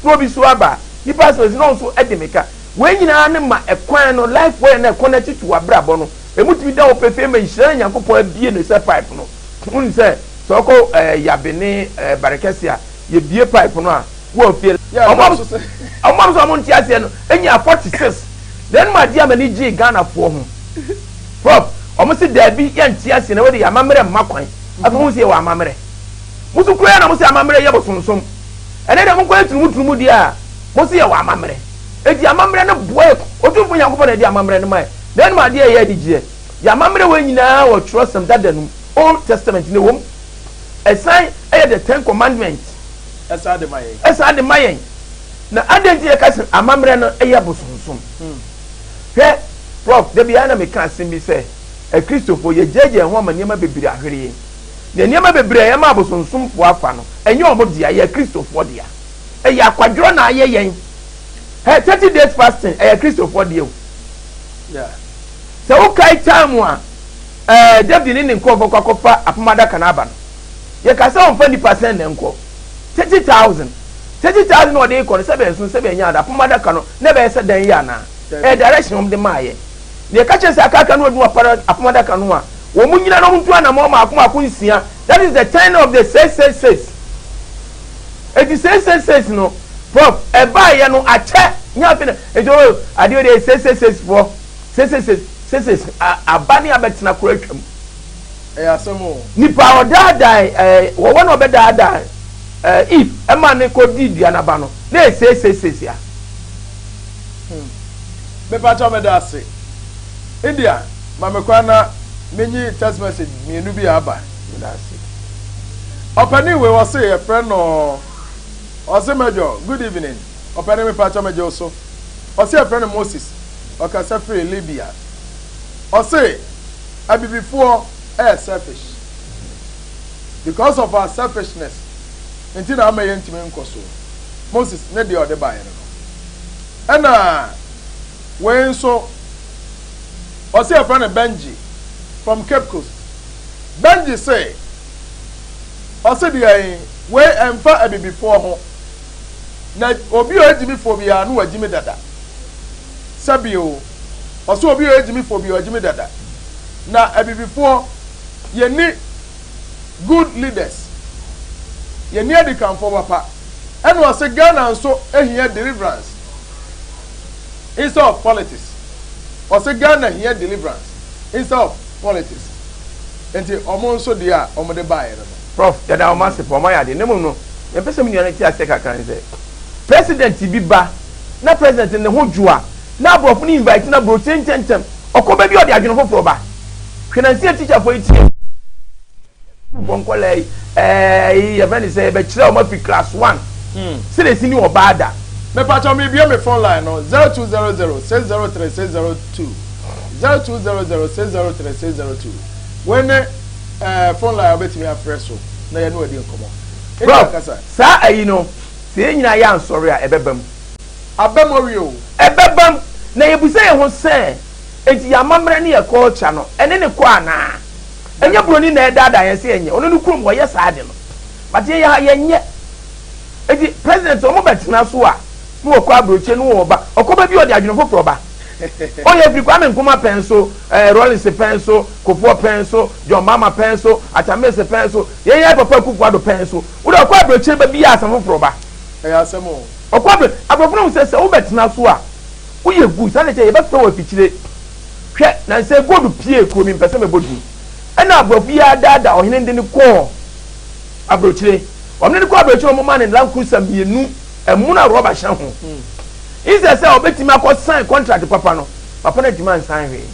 Na obi so aba, nipa asɛm na ɔnso de me ka. Wei nyinaa ne ma ɛkwan no, life wire no a ɛkɔ n'akyi to w'abrabɔ no, emu tumi da hɔ pefee ma nhyira no Nyankopɔn abue no sɛ pipe no. Wonim sɛ, sɛ wokɔ ɛɛ Yabe ne ɛɛ Barekɛse a, yɛbue pipe no a, wɔ fie. Ɔmo a ɔmo sɛ ɔmo nte aseɛ no, enya 46. Na ɛnum adeɛ a m'ani gyee Ghanafoɔ ho. Prof, ɔmo se daabi yɛnte aseɛ na wei de yɛ amammerɛ mma kwan. Afei mo hu sɛ yɛwɔ amammerɛ. Mo so koraa na mo se amammerɛ yɛ bosonsom. Ɛnɛ deɛ monkɔyɛ turumu turumu deɛ a, mo se yɛwɔ amammerɛ. Enti amammerɛ no boa yɛ. Otumfoɔ Nyankopɔn na ɛde amammerɛ no mae. Na ɛnum adeɛ a ɛyɛ anigyeɛ, yɛ amammerɛ wei nyinaa wɔ twerɛsɛm dada no mu, Old Testament no ɛwɔ mu. Ɛsan yɛ the Ten Commandments. Ɛsan de ma yɛn. Ɛsan de ma yɛn. Na adɛn nti yɛka sɛ amammerɛ no yɛ bosonsom? Hwɛ, Prof, da biara na meka asɛm bi sɛ, Akristofoɔ, yɛgyaagyaa yɛn ho ama nneɛma bebree ahwere yɛn. Na nneɛma bebree a yɛma abosonsomfoɔ afa no, ɛnyɛ wɔn dea, ɛyɛ Akristofoɔ dea. Ɛyɛ akwadworɔ na ayɛ yɛn. Hɛ, 30 days fasting, ɛyɛ Akristofoɔ dea o. Sɛ wokae time a ɛɛ David ne ne nkurɔfoɔ kɔ akɔfa apam adaka no aba no, yɛka sɛ wɔmfa nnipa sɛn na ɛnkɔ? 30,000. 30,000 na ɔde rekɔ no, sɛ bɛnso, sɛ bɛnyɛ ade, apam adaka no, na ɛbɛyɛ sɛ dɛn yɛ anaa? Ɛyɛ direction wɔn de maa yɛ. Na yɛka kyerɛ sɛ akaka no adu apara apam adaka no a, wɔn nyina na wɔn ntu anamɔ mmaako mmaako nsia. That is the ten of the 666. Eti 666 no, Prof, ɛbaayɛ no akyɛ, nyɛ afei na, eti o, adeɛ o deɛ 666 foɔ, 666, 66, aba ne abɛtena koro atwam. Ɛyɛ asɛm o. Nipa a ɔdaadaa ɛɛ wɔwɔ na ɔbɛdaadaa ɛɛ Eve ɛma ne kɔ di dua n'aba no, na ɛyɛ 666 a. Mepakyɛw meda ase. India, ma me kwan na menyi text message mmienu bi a aba. Meda ase. Ɔpanin wei ɔse yɛfrɛ no ɔse Major good evening ɔpanin mepakyɛw megye wo so. Ɔse yɛfrɛ no Moses ɔkasa firi Libya. Ɔse abibifoɔ ɛyɛ selfish because of our selfishness nti na ama yɛntumi nkɔ so. Moses ne deɛ ɔde baeɛ no no. Ɛna wei nso ɔse yɛfrɛ no Benji from Cape Coast. Benji se ɔse deɛ wei ɛmfa abibifoɔ ho na obi a ɔyɛ gyimifoɔ biara no wagyimi dada. Sɛbio ɔse obi a ɔyɛ gyimifoɔ biara wagyimi dada na abibifoɔ yɛni good leaders, yɛni adikanfoɔ papa. Ɛna ɔse Ghana nso hia deliverance instead of politics. Ɔse Ghana hia deliverance instead of politics. Nti ɔmo nso deɛ a ɔmo de baeɛ no no. Prof, yɛda wɔn ase paa, wɔn ayɛ adeɛ. Na mmom no, deɛ mepɛ sɛ me nua no te aseɛ kakra ne sɛ, President bi ba na President no ne ho dwo a, na aborɔfo no invite no aburokyire ntɛmntɛm. Ɔkɔ baabi a ɔde adwene foforɔ ba. Hwɛ nansi a teacherfoɔ yi tie sukuufoɔ nkɔlaa yi, ɛɛ yɛfrɛ ne sɛ yɛbɛkyerɛ wɔn afiri class one sɛdeɛ esi ne ɔbaa da. Mepakyɛw mebue me phone line no 0200 603 602 0200 603 602 wei ne eh, phone line a wobɛtumi afrɛ so na yɛne wadi nkɔmmɔ. Ɛdi Prof, akasa. saa ayi no, sɛ yɛn nyinaa yɛ ansɔre a, ɛbɛba mu. Aba mu awie o. Ɛbɛba mu. Na yɛbisa yɛn ho sɛ, enti yɛn amammerɛ ne yɛn culture no, ɛne no kɔ anaa? Ɛnyɛ buroni na ɛredaadaa yɛn sɛ yɛnyɛ. Ɔno ne kurom wɔyɛ saa ade no. But yɛn yɛ ha, yɛnyɛ. Enti president wɔn bɛtena so a, na wɔkɔ aburokyire na wɔba. Ɔkɔ ba bi a ɔde adwene foforɔ ba. Ɔyɛ firi Kwame Nkrumah pɛn so, ɛɛ Rawlings pɛn so, Kufuor pɛn so, John Mahama pɛn so, Atta Mills pɛn so, yɛn yɛn papa Akufo Addo pɛn so. Wode ɔkɔ aburokyire ba bi a asɛm foforɔ ba. Ɛyɛ asɛm o. Ɔkɔ aburo aborɔfo no hu sɛ sɛ wobɛtena so a woyɛ good saa na kyɛ yɛbɛfrɛ wɔ afikyire. Hwɛ na nsɛ gold pie kuro mi mpɛ sɛ mɛbɔ din. Ɛna aborɔfo yi adaadaa ɔhene de no kɔɔ aburokyire. Wɔn de no kɔɔ aburokyire wɔn maa no Land Cruiser mmienu ɛmono a rɔba hyɛ ho. Instead sɛ ɔbɛtumi akɔ sign contract papa no, papa no antumi ansign hwee.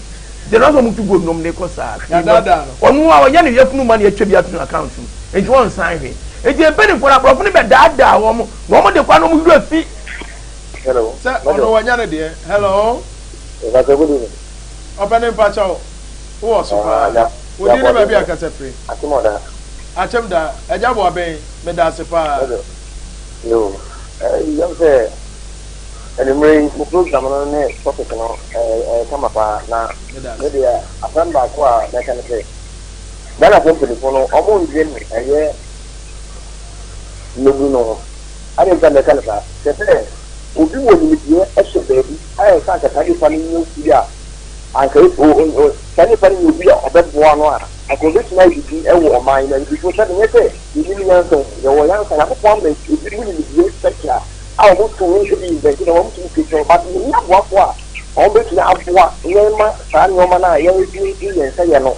Nti ɛno sɛ wɔtu gold nom de kɔ saa hwee no. Ɔno a ɔyɛ ne yafunu ma na yɛatwa bi ato no account mu. Nti wɔnsign hwee. Nti mpanimfoɔ no aborɔfo no bɛdaadaa wɔn na wɔn de kɔ na wɔn werɛ fi. Hello. Sɛ ɔno wanya ne deɛ. Hello. Mpakyɛ good evening. Ɔpɛni mpakyɛw wowɔ so paa. Wo din ne baabi a kasa firi. Akyem ɔda. Akyem da. Agya Boaben, meda ase paa. Yo, yam sɛ anwummerɛ yi mo program no ne topic no ɛyɛ kama paa na me deɛ asɛm baako a mɛka ne sɛ Ghanafoɔ mpanimfoɔ no ɔmo ndwen ɛyɛ mmabunu no ho. Adɛn nti na mɛka no saa? Kyerɛ sɛ obi wɔ nimdeɛ hyɛ baabi a ɛsɛ anka saa nipa no nyɛ obi a anka saa nipa no nyɛ obi a ɔbɛboa no a anka obetumi ayɛ biribi wɔ ɔman yi mu. Abibifoɔ sɛbe nyɛ sɛ yɛnnim nyansa o, yɛwɔ nyansa. Nyankopɔn ama ebinom nimdeɛ special a wɔtumi de invent na wɔtumi create but yɛnni aboafoɔ a wɔbɛtumi aboa yɛn ma saa nneɛma no a yɛde yɛn nsa yɛ no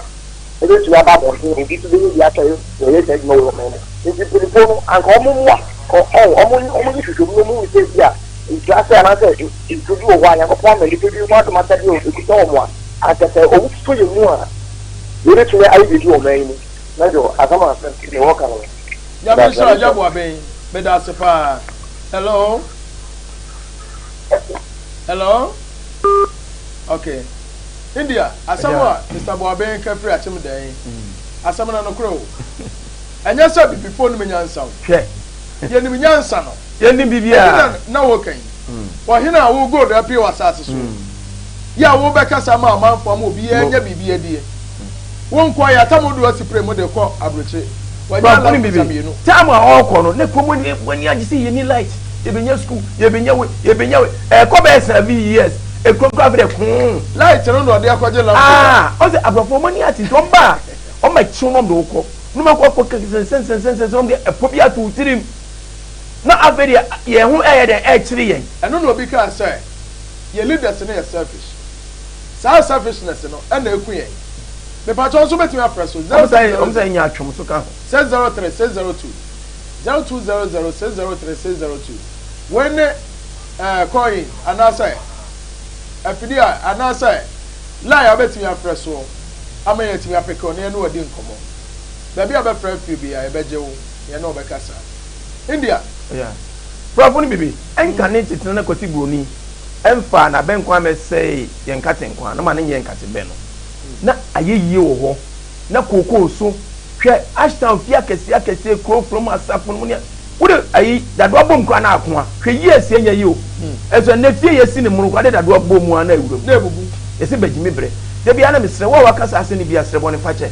ɛbɛtumi aba abɔnten, obi nso bɛyɛ bi akyɛ yɛyɛ saa adwuma wɔ ɔman mu. Nti mpanimfoɔ no anka wɔn mmoa ɔ wɔn wɔn nyɛ hwehwɛmu na wɔn hu sɛ bi a nkuraase anaasɛ nkuro bi wɔ hɔ a Nyankopɔn ama nnipa bi ho adom akyɛdeɛ a ɛkuta wɔn a anka sɛ wɔn sɔ yɛn mu a yɛbɛtumi ayɛ biribi wɔ ɔman yi mu. Mɛdwo asɛm a deɛ wɔka no. Nyame nhyira Agya Boaben, meda ase paa. Hello. Hello. Okay. India, asɛm a Mister Boaben ka firi akyem dan yi, asɛm no nokorɛ o. Ɛnyɛ sɛ abibifoɔ nim nyansa o. Hwɛ. Yɛnim nyansa no. Yɛnim biribiara. Ɛno na na woka yi. Ɔhene a wo gold apue wɔ asase so. Yɛ a wobɛkasa ama amanfoɔ ama obiara anya biribi adie. Wo nkoa yɛatam wo de wo asi prɛ mu de kɔ aburokyire. Wanya Brɔfo no Land Cruiser bibi. mmienu. Time a ɔrekɔ no, na kurom ani ani agye sɛ yɛni light, yɛbɛnya school, yɛbɛnya wei, yɛbɛnya wei. Ɛrekɔ bɛyɛ 7 years, ekurom koraa afei deɛ koo. Light no na ɔde akɔgye Land Cruiser. Ah, ɔsɛ aborɔfo wɔn ani ate nti wɔn ba a, wɔn bɛkye wɔn de wo kɔ. Na wɔn akɔ akɔ sɛnsɛnsɛnsɛnsɛn wɔn de ɛpɔ bi ato wo tirim. Na afei deɛ yɛn ho ɛyɛ dɛn ɛrekyere yɛn. Ɛno na obi kaa sɛ yɛn leaders no yɛ selfish. Saa selfishness no na ɛku yɛn. Mepakyɛw nso wobɛtumi afrɛ so, Wɔn san wɔn 0200 san nya atwom so ka ho. 603 602, 0200 603 602. Wei ne eh, call in anaasɛ afidie a anaasɛ line a wobɛtumi afrɛ soɔ ama yɛatumi apeke wo na yɛne wo adi nkɔmmɔ. Baabi a wobɛfrɛ afiri biara yɛbɛgye wo na yɛne wo bɛkasa. India. Yeah. Brɔfo no bibi ɛnka ne tetena na Kwasi Broni ɛmfaa n'abɛnkwan mɛsɛee yɛn nkatenkwan no ma no nyɛɛ nkate bɛ no. Na ayɛyie wɔ hɔ. Na kookoo so. Hwɛ Ashtown fie akɛseɛ akɛseɛ, kuro from asafo no mu ne wode ayi dadoa bom koraa na akoa. Hwɛ yie asie nyɛ yie o. Ɛso ɛnɛ fie yɛsi ne mono koraa de dadoa bom mu a na awura mu. Na ebubu. Yɛse bɛgyimi brɛ. Da biara na mesrɛ wo a waka saa asɛm no bi a srɛ bɔne fakyɛ.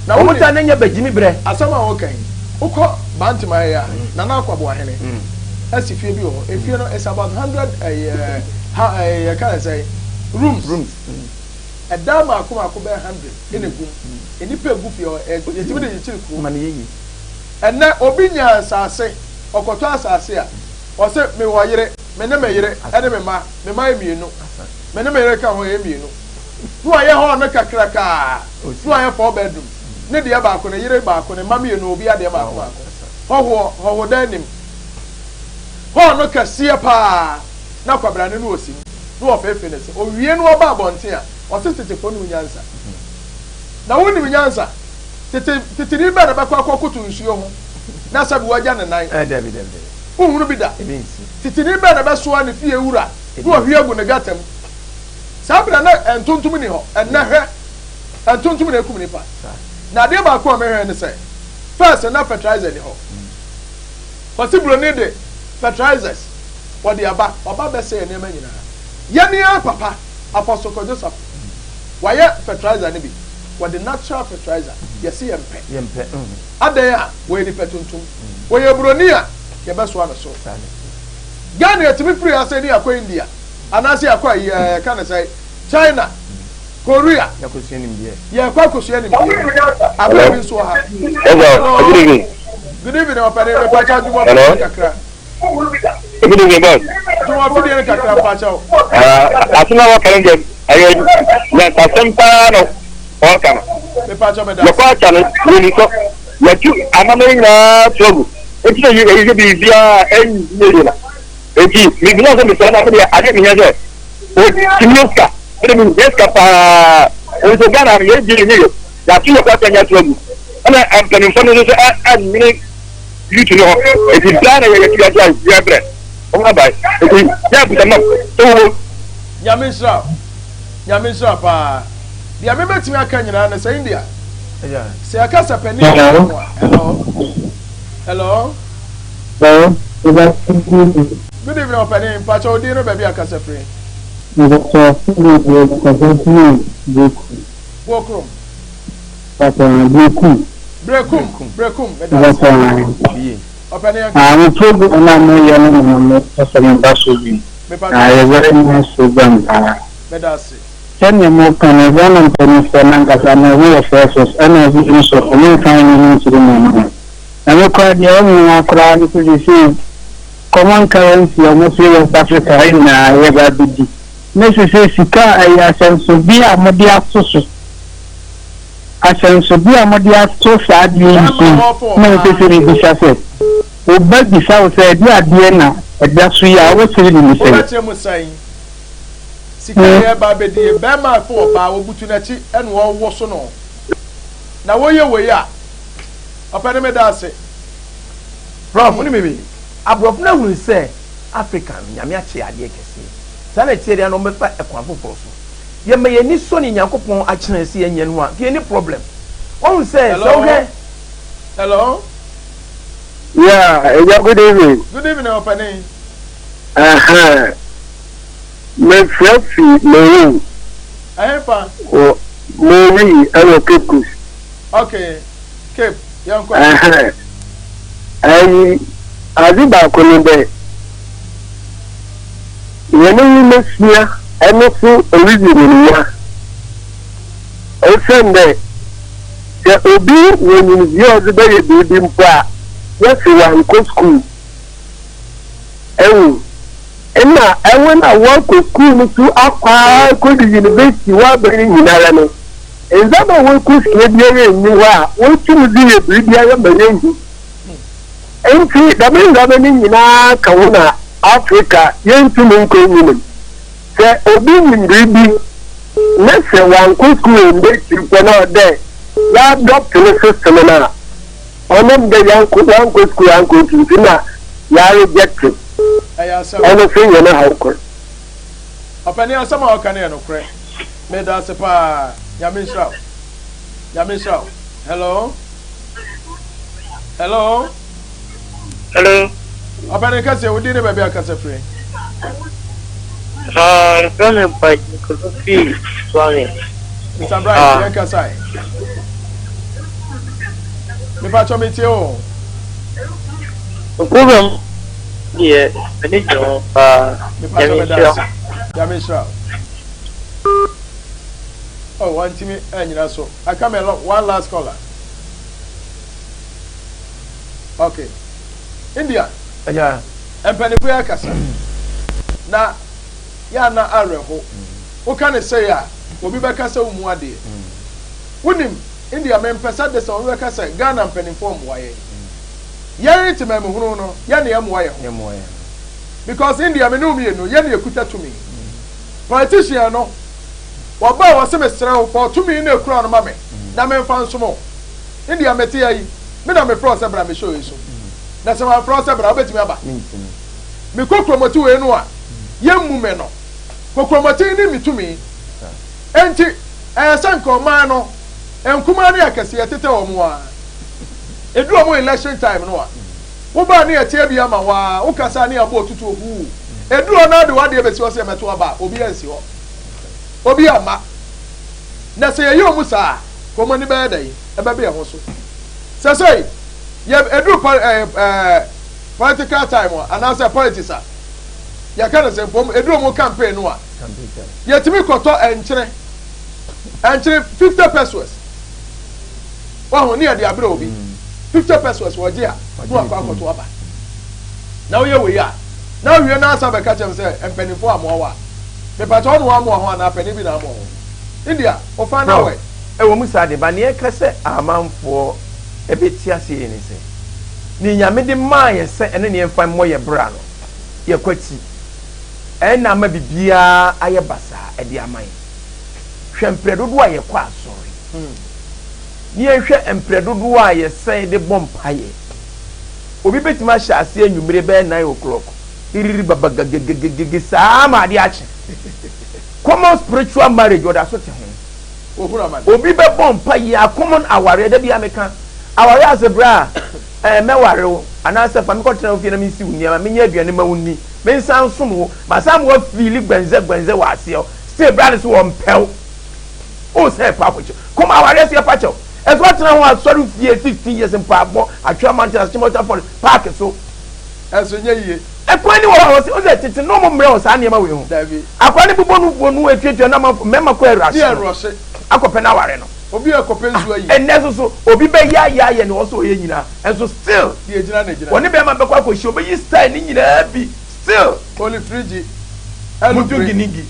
Na Wɔn wonim. taa na nyɛ bɛgyimi brɛ. Asɛm a woka yi, wokɔ Bantama yi a, Nana Akwaboahene asi fie bi wɔ hɔ. Efie no it's about hundred ɛyɛ ha ɛyɛ yɛka ne sɛn rooms. Rooms. Ɛdan mmaako mmaako bɛyɛ hundred na egu mu. Nnipa egu fie hɔ, ɛ yɛtumi de kyekyere kuro. Ma no yɛ yie. Ɛnnɛ obi nya asase, ɔkɔtɔ asase a, ɔse mewɔ yere, me ne me yere ne me mma, me mma yɛ mmienu, me ne me yere ka ho yɛyɛ mmienu. Na wayɛ hall no kakrakaa, na wayɛ four bedroom, ne deɛ baako, ne yere baako, ne mma mmienu, obiara deɛ baako baako. Hɔhoɔ, hɔhodan nnim. Hall no kɛseɛ paa, na kwabrane no ɔsi mu, na ɔfeefee ne se. Ɔwie na ɔba abɔnten a, ɔse tetefoɔ nim nyansa. Na wonim nyansa? Tete, teteni bɛn na bɛkɔ akɔkoto nsuo ho na sɛbe wagya ne nan? Eh, dabi, dabi, dabi. Wonhunu bi da. Ebi nsi. Teteni bɛn na bɛsoa ne fie wura na wahwie agu ne gata mu? Saa berɛ na ntontom nni hɔ. Ɛnnɛ hwɛ, ntontom na ɛkum nipa. Na adeɛ baako a mehwɛ ne sɛ, first na fertilizer nni hɔ. Kwasi Broni de fertilizers wɔde aba, waba abɛsɛe nneɛma nyinaa. Yɛn ara papa, Apostle Kwadwo Safo, wayɛ fertilizer no bi. Wɔde natural fertilizer, yɛse yɛmpɛ. Yɛmpɛ. Adɛn a? Wɔyɛ nipa tuntum. Wɔyɛ Broni a, yɛbɛsoa no so. Ghana yɛtumi firi ha sɛ ne yɛakɔ India, anaasɛ yɛakɔ ayi, ɛɛ, yɛka no sɛn? China, Korea, yɛkɔ akɔsua nimdeɛ. Abere bi nso wɔ ha. Hello. Good evening. Good evening, ɔpɛni. Mepakyɛw dwuma fidie kakra. Good evening, boss. Dwuma fidie no kakra mpakyɛw. Asɛm a wɔka no deɛ ɛyɛ nyansasɛm paa na wɔka no. Mepakyɛw meda. Yɛkɔ akyɛ no yɛni sɔ yɛtu amammerɛ nyinaa to agu nti na yɛyɛ biribiara ɛnyɛ yie na nti mebisa sɛ mesrɛ na medeɛ adeɛ mehia sɛ Otumi yɛ sika. Ɛna mi yɛ sika paa. Nso Ghana no yɛ di ne yɛ. Yɛato yɛ kɔ anya to agu. Ɛna mpanimfoɔ no nso so ɛnwene youth no hɔ. Eti daa na yɛyɛ yɛ yɛ yɛ brɛ. Wɔn aba. Eti yɛ abusa mam sɛ wɔwɔ. Nyame nhyira wo. Nyame nhyira paa. Deɛ me bɛtumi aka nyinaa ne sɛ India sɛ yɛka sɛ panin wɔ mu a hello hello. Hello. Good evening ɔpanin, mpakyɛ wo din ne baabi a kasa firi. Mpakyɛ good evening mekasa firi Brekum. Bookrom. Mpakyɛ Brekum. Brekum, Brekum, meda ase. Mpakyɛ Ɔpanin yɛn kasa. Mo program na mo yɛ no na mo pɛ sɛ mo ba so bi. Mepakyɛ. Ɛyɛ very nice program paa. Meda ase. Sɛdeɛ mo ka no Ghana mpaninfoɔ no ankasa no ɔmo yɛ selfish ɛna ebi nso ɔmo nfa nneɛma nkyiri mo ho. Na me koraa deɛ ɛyɛ me nwanwa koraa ne sɛ seesei common currency a wɔfiri West Africa ha nyinaa yɛba abɛdi ne sesei sika a ɛyɛ ahyɛnsodeɛ a wɔde ato so ahyɛnsodeɛ a wɔde ato saa adeɛ yi so yi na mepɛ sɛ mebisa sɛ wo ba bisa wo sɛ ɛde adeɛ na ɛda so yi a wobɛkyerɛ ne mu sɛn? Wobɛkyerɛ mu sɛn? Sika a yɛreba abɛdi yi bɛrima a ɛfo ɔbaa wɔbutu n'akyi ɛna ɔwoso no na woyɛ wei a Ɔpɛni meda ase. Prof, wonim biribi? Aborɔfo no ahunu sɛ Africa no, Nyame akyɛ yɛn adeɛ kɛseɛ. Saa na ɛteɛ deɛ a na wɔbɛfa ɛkwan foforɔ so. Yɛma yɛn ani sɔ nea Nyankopɔn akyerɛ yɛn sɛ yɛnyɛ no ho a, nka yɛnni problem. Wahu sɛ, sɛ wohwɛ. Hello. Yeah, Agya, good evening. Good evening, Ɔpɛni. Ɛhɛn, mefrɛ fi Moree. Ɛhefa? Wɔ Moree ɛwɔ Cape Coast. Okay, Cape, yɛnkɔ. Ɛhɛn, ayi, adze baako nye dɛ, hɛn nwomasua no so oridzi hɛn nya, osiandɛ sɛ obi wɔ nyimdzee a ɔdze bɛyɛ biribi mpo a, wɔse ɔannkɔ skuul. Ehu? Nna hɔn a wɔkɔ skuul no so akɔ ara ekodu university wɔaba no nyinara no, Ndzɛmba a woekosua biara nnyi hɔ a wotum dze yɛ biribiara ma yehu. Ntsi dɛm ndzɛmba no nyina ka ho na Africa yenntum nnkɔ enyim. Sɛ obi nyim biribi na sɛ ɔannkɔ skuul enndu ekyir mpo na ɔwɔ dɛ yɛadopt no system no a, ɔnam dɛ yɛannkɔ ɔannkɔ skuul annkɔ ekyir ntsi nna yɛareject no. Ɔno so hɛn haw kor. Ɔpanin asɛm a ɔka no yɛ nokorɛ. Medase paa nyame nhyira wo nyame nhyira wo hello hello. Hello. Ɔpɛni kɛseɛ wo din ne baabi a kasa firi. Ah, yɛfrɛ me Bright mekasa firi Suame. Mr. Bright ah. yɛn kasa yi. Mepatwɔ me tie o. Program deɛ m'ani gye ho paa. Mepatwɔ me da ase. Nyame nhyira wo. Oh, wantumi anyina so. Aka me one last caller. Okay. India. Yeah. Mpanimfoɔ yɛ akasa. Na yɛ ana awerɛho. Woka ne sɛe a, obi bɛka sɛ wo mu adeɛ. Wonim, India mempɛ sɛ de sɛ obi bɛka sɛ Ghana mpanimfoɔ mmoa yɛn. Yɛn temamuhunu no, yɛn na yɛmmoa yɛn ho. Because India me ne wo mmienu, yɛn na yɛkuta tumi. Politician no, wɔba a wɔse mesrɛ wo fa tumi no ekura no ma me na memfa nsom wo. India mete ha yi, me na mefrɛ wo sɛ bra me show yi so. Na sɛ mamfrɛ wo sɛ bra, wobɛtumi aba? Mekɔ kuromoti wei no a, yɛmmu me no. Kokuromoti ne me tumi. Enti, ɛyɛ sɛ nka ɔman no, nkumaa ne akɛse yɛtetɛ wɔn ara. Ɛduru wɔn election time no a, Wo ba a ne yɛteɛ bi ama wo ara, wo kasa a ne yɛabɔ otutuo huu. Ɛduru hɔ na wode w'adeɛ bɛsi hɔ sɛ yɛmmɛto aba a, obiara nsi hɔ. Obiara mma. Na sɛ yɛyɛ wɔn saa a, ka wɔn ani bɛyɛ dɛn? Ɛbɛbe yɛn ho so. Sɛsɛi, yɛ, ɛduru pɔ, ɛɛ, ɛɛ, political time a, anaasɛ politics a, yɛka no sɛ, mpom, ɛduru wɔn campaign no a, Yɛtumi kɔtɔ nkyene, nkyene 50 pesos. Wahu ne yɛde abrɛ obi. 50 pesos wɔgye a, na wakɔ akɔto aba. Na woyɛ wei a, na awie na asa bɛka kyɛm sɛ mpanimfoɔ amoa wo a. Mepakyɛ wo na wɔamoa ho anaa panin bi na amoa wo? India, wo final word. Ɛwɔ mu saa de, ba nea ɛka sɛ amanfoɔ bɛte aseɛ yie ne sɛ, nea Nyame de maa yɛn sɛ ɛno ne yɛmfa mmɔ yɛn bra no, yɛkwati. Ɛna ama biribiara ayɛ basaa de ama yɛn. Hwɛ mprɛ dodoɔ a yɛkɔ asɔre, ne yɛnhwɛ mprɛ dodoɔ a yɛsɛn de bɔ mpaeɛ. Obi bɛtumi ahyɛ aseɛ anwummere bɛyɛ 9 o'clock, iriri babagagagagage saa ma adeɛ akye. Common spiritual marriage ɔda so te ho. Obi bɛbɔ mpaeɛ a common awareɛ, da biara meka, awareɛ ase berɛ a ɛɛ mɛware wo anaasɛ fa me kɔtena wo fie na mensi wo nneɛma, menyɛ aduane ma wo nni, mensan nsom wo, masan ma woafiili gbɛnzɛ gbɛnzɛ wɔ aseɛ, still bra no so wɔmpɛ wo. Wo sɛ pa akɔkyɛ. Kɔm awareɛ so yɛfa kyɛw. Ɛso atena ho asɔre fie 15 years mpaabɔ, atwea mountain, akyem waterfall, park so. Ɛso nyɛ yie. Ɛkwan ni wɔ hɔ a wɔsi ɔsɛ tete na wɔn mmerɛ wɔ saa nneɛma wei ho. Dabi. Akwadaa no bobɔ nufoɔ no etuatua na amanfo mmarima kɔ Ne ɛrɔhye no ɛrɔhye. akɔpɛ no aware no. Obi ɛkɔpɛ nsuo ayi. Ɛnɛ nso so obi bɛyɛ ayɛ ayɛ nea ɔsɛ ɔyɛ nyinaa nso still Deɛ egyina na egyina. wɔne bɛrima bɛkɔ akɔhyia ɔbɛyi style ne nyinaa bi still. Oli firigyi. Mutu Ɛlupre. ginigi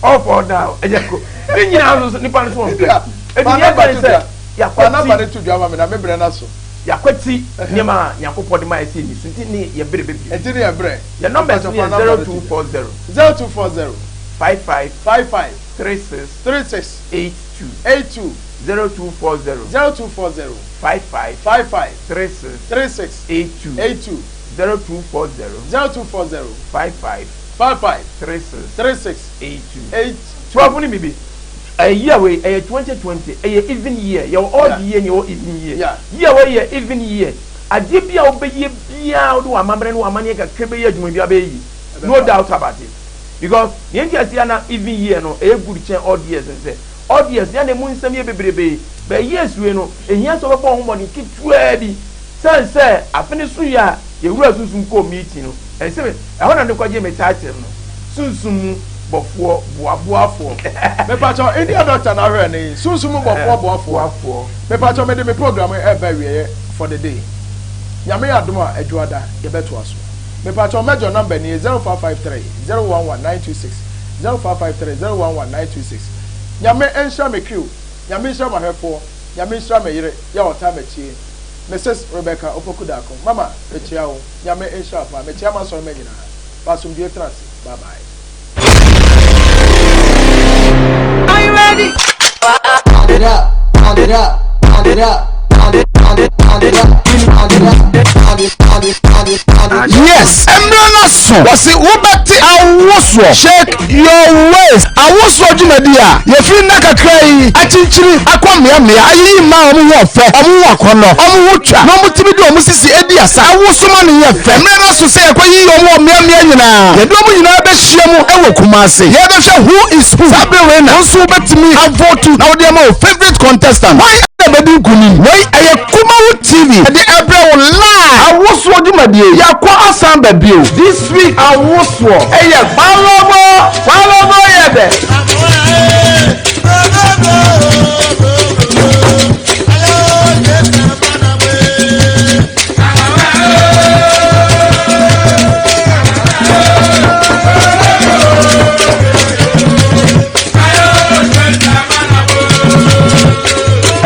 all fall down ɛyɛ ko ne nyinaa nso so nipa no so wɔn pɛ. India. Eti Fa nea namba ɛka ne to sɛ dwa. Fa namba yakwati ne to dwa ma me na me brɛ no aso. Yakwati nneɛma a Nyankopɔn de ma yɛ sɛ yɛnni so nti ne yɛ bere bɛbie. Nti ne yɛ brɛ. Yɛ numbers Mpakyɛ no fa yɛ namba no to dwa. 0240 0240 55 55 36 36 82 82 0240 0240 55 55 36 36 82 82 0240 0240 55 55 36 36 82. 82. Prɔfo ne bibi year wei ɛyɛ 2020 ɛyɛ even year, yɛwɔ odd year ne yɛwɔ even year. Year wei yɛ even year, adeɛ bi a wobɛyɛ biara wode w'amammerɛ ne w'amanneɛ kakra bɛyɛ adwuma bi abɛyɛ yie, no doubt about it, because nea nti aseɛ na even year no ɛyɛ good kyɛn odd years ne sɛ odd years yɛn na emu nsɛm yɛ bebrebe, but years wei no ehia sɛ wobɛbɔ wo ho mmɔden ketewaa bi sɛn sɛ afe no so yɛ a yɛwura sunsum kɔɔ meeting no ɛnsɛ ɛhɔ na de kɔgye me title no, sunsum mu bɔfoɔ boafoɔ. Mepakyɛw, India doctor na ahwɛ ne yi. Sunsum mu bɔfoɔ boafoɔ. Boafoɔ. Mepakyɛw, mede me program yi ɛreba awieɛ for the day. Nyame yɛ adom a, Adwuada, yɛbɛtoa so. Mepakyɛw, mɛgye number nie, 0553 011 926, 0553 011 926. Nyame nhyira me crew, Nyame nhyira m'ahwɛfoɔ, Nyame nhyira me yere, yɛ a ɔtaa m'akyie, Mrs. Rebecca Opoku Darko. Mama, mekyea wo. Nyame nhyira wo paa. Mekyea m'asɔremma nyinaa. Fa asomdwoe tena ase. Bye bye. Are you ready? Pound it up, pound it up, pound it up, pound it, pound it, pound it up, pound it up, pound it, pound it, pound it, pound it. Yes, mmerɛ no so wɔsi wobɛte awosoɔ. Shake your waist. Awosoɔ dwumadi a yɛfiri nna kakra yi akyinkyini akɔ mmeammea ayiyi mmaa a wɔn ho ɔfɛ, wɔn ho akɔnnɔ, wɔn ho twa na wɔtumi de wɔn sisi edi asa. Awoso ma no yɛ fɛ. Mmerɛ no so sɛ yɛkɔyiyi wɔn wɔ mmeammea nyinaa. Yɛde wɔn nyinaa bɛhyia mu wɔ Kumasi. Yɛbɛhwɛ who is who. Saa bere wei na wo nso wobɛtumi avotu na wode ama wo favourite contestant. Hwan na ɛbɛdi nkonim? Wei ɛyɛ Kumawu TV ɛde ɛbrɛ wo live. Awosoɔ dwumadie yɛakɔ asan ba bio. This week awosoɔ ɛyɛ kpalobo kpalobo yɛ dɛ.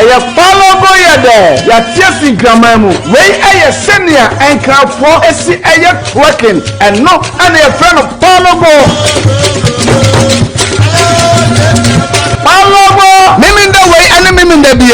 Ɛyɛ kpalobo yɛ dɛ. Yɛate asi nkraman mu. Wei ɛyɛ sɛnea nkranfoɔ si ɛyɛ twerking. Ɛno ɛna yɛfrɛ no kpalobo. Kpalobo. Memenda wei ɛne memenda bie.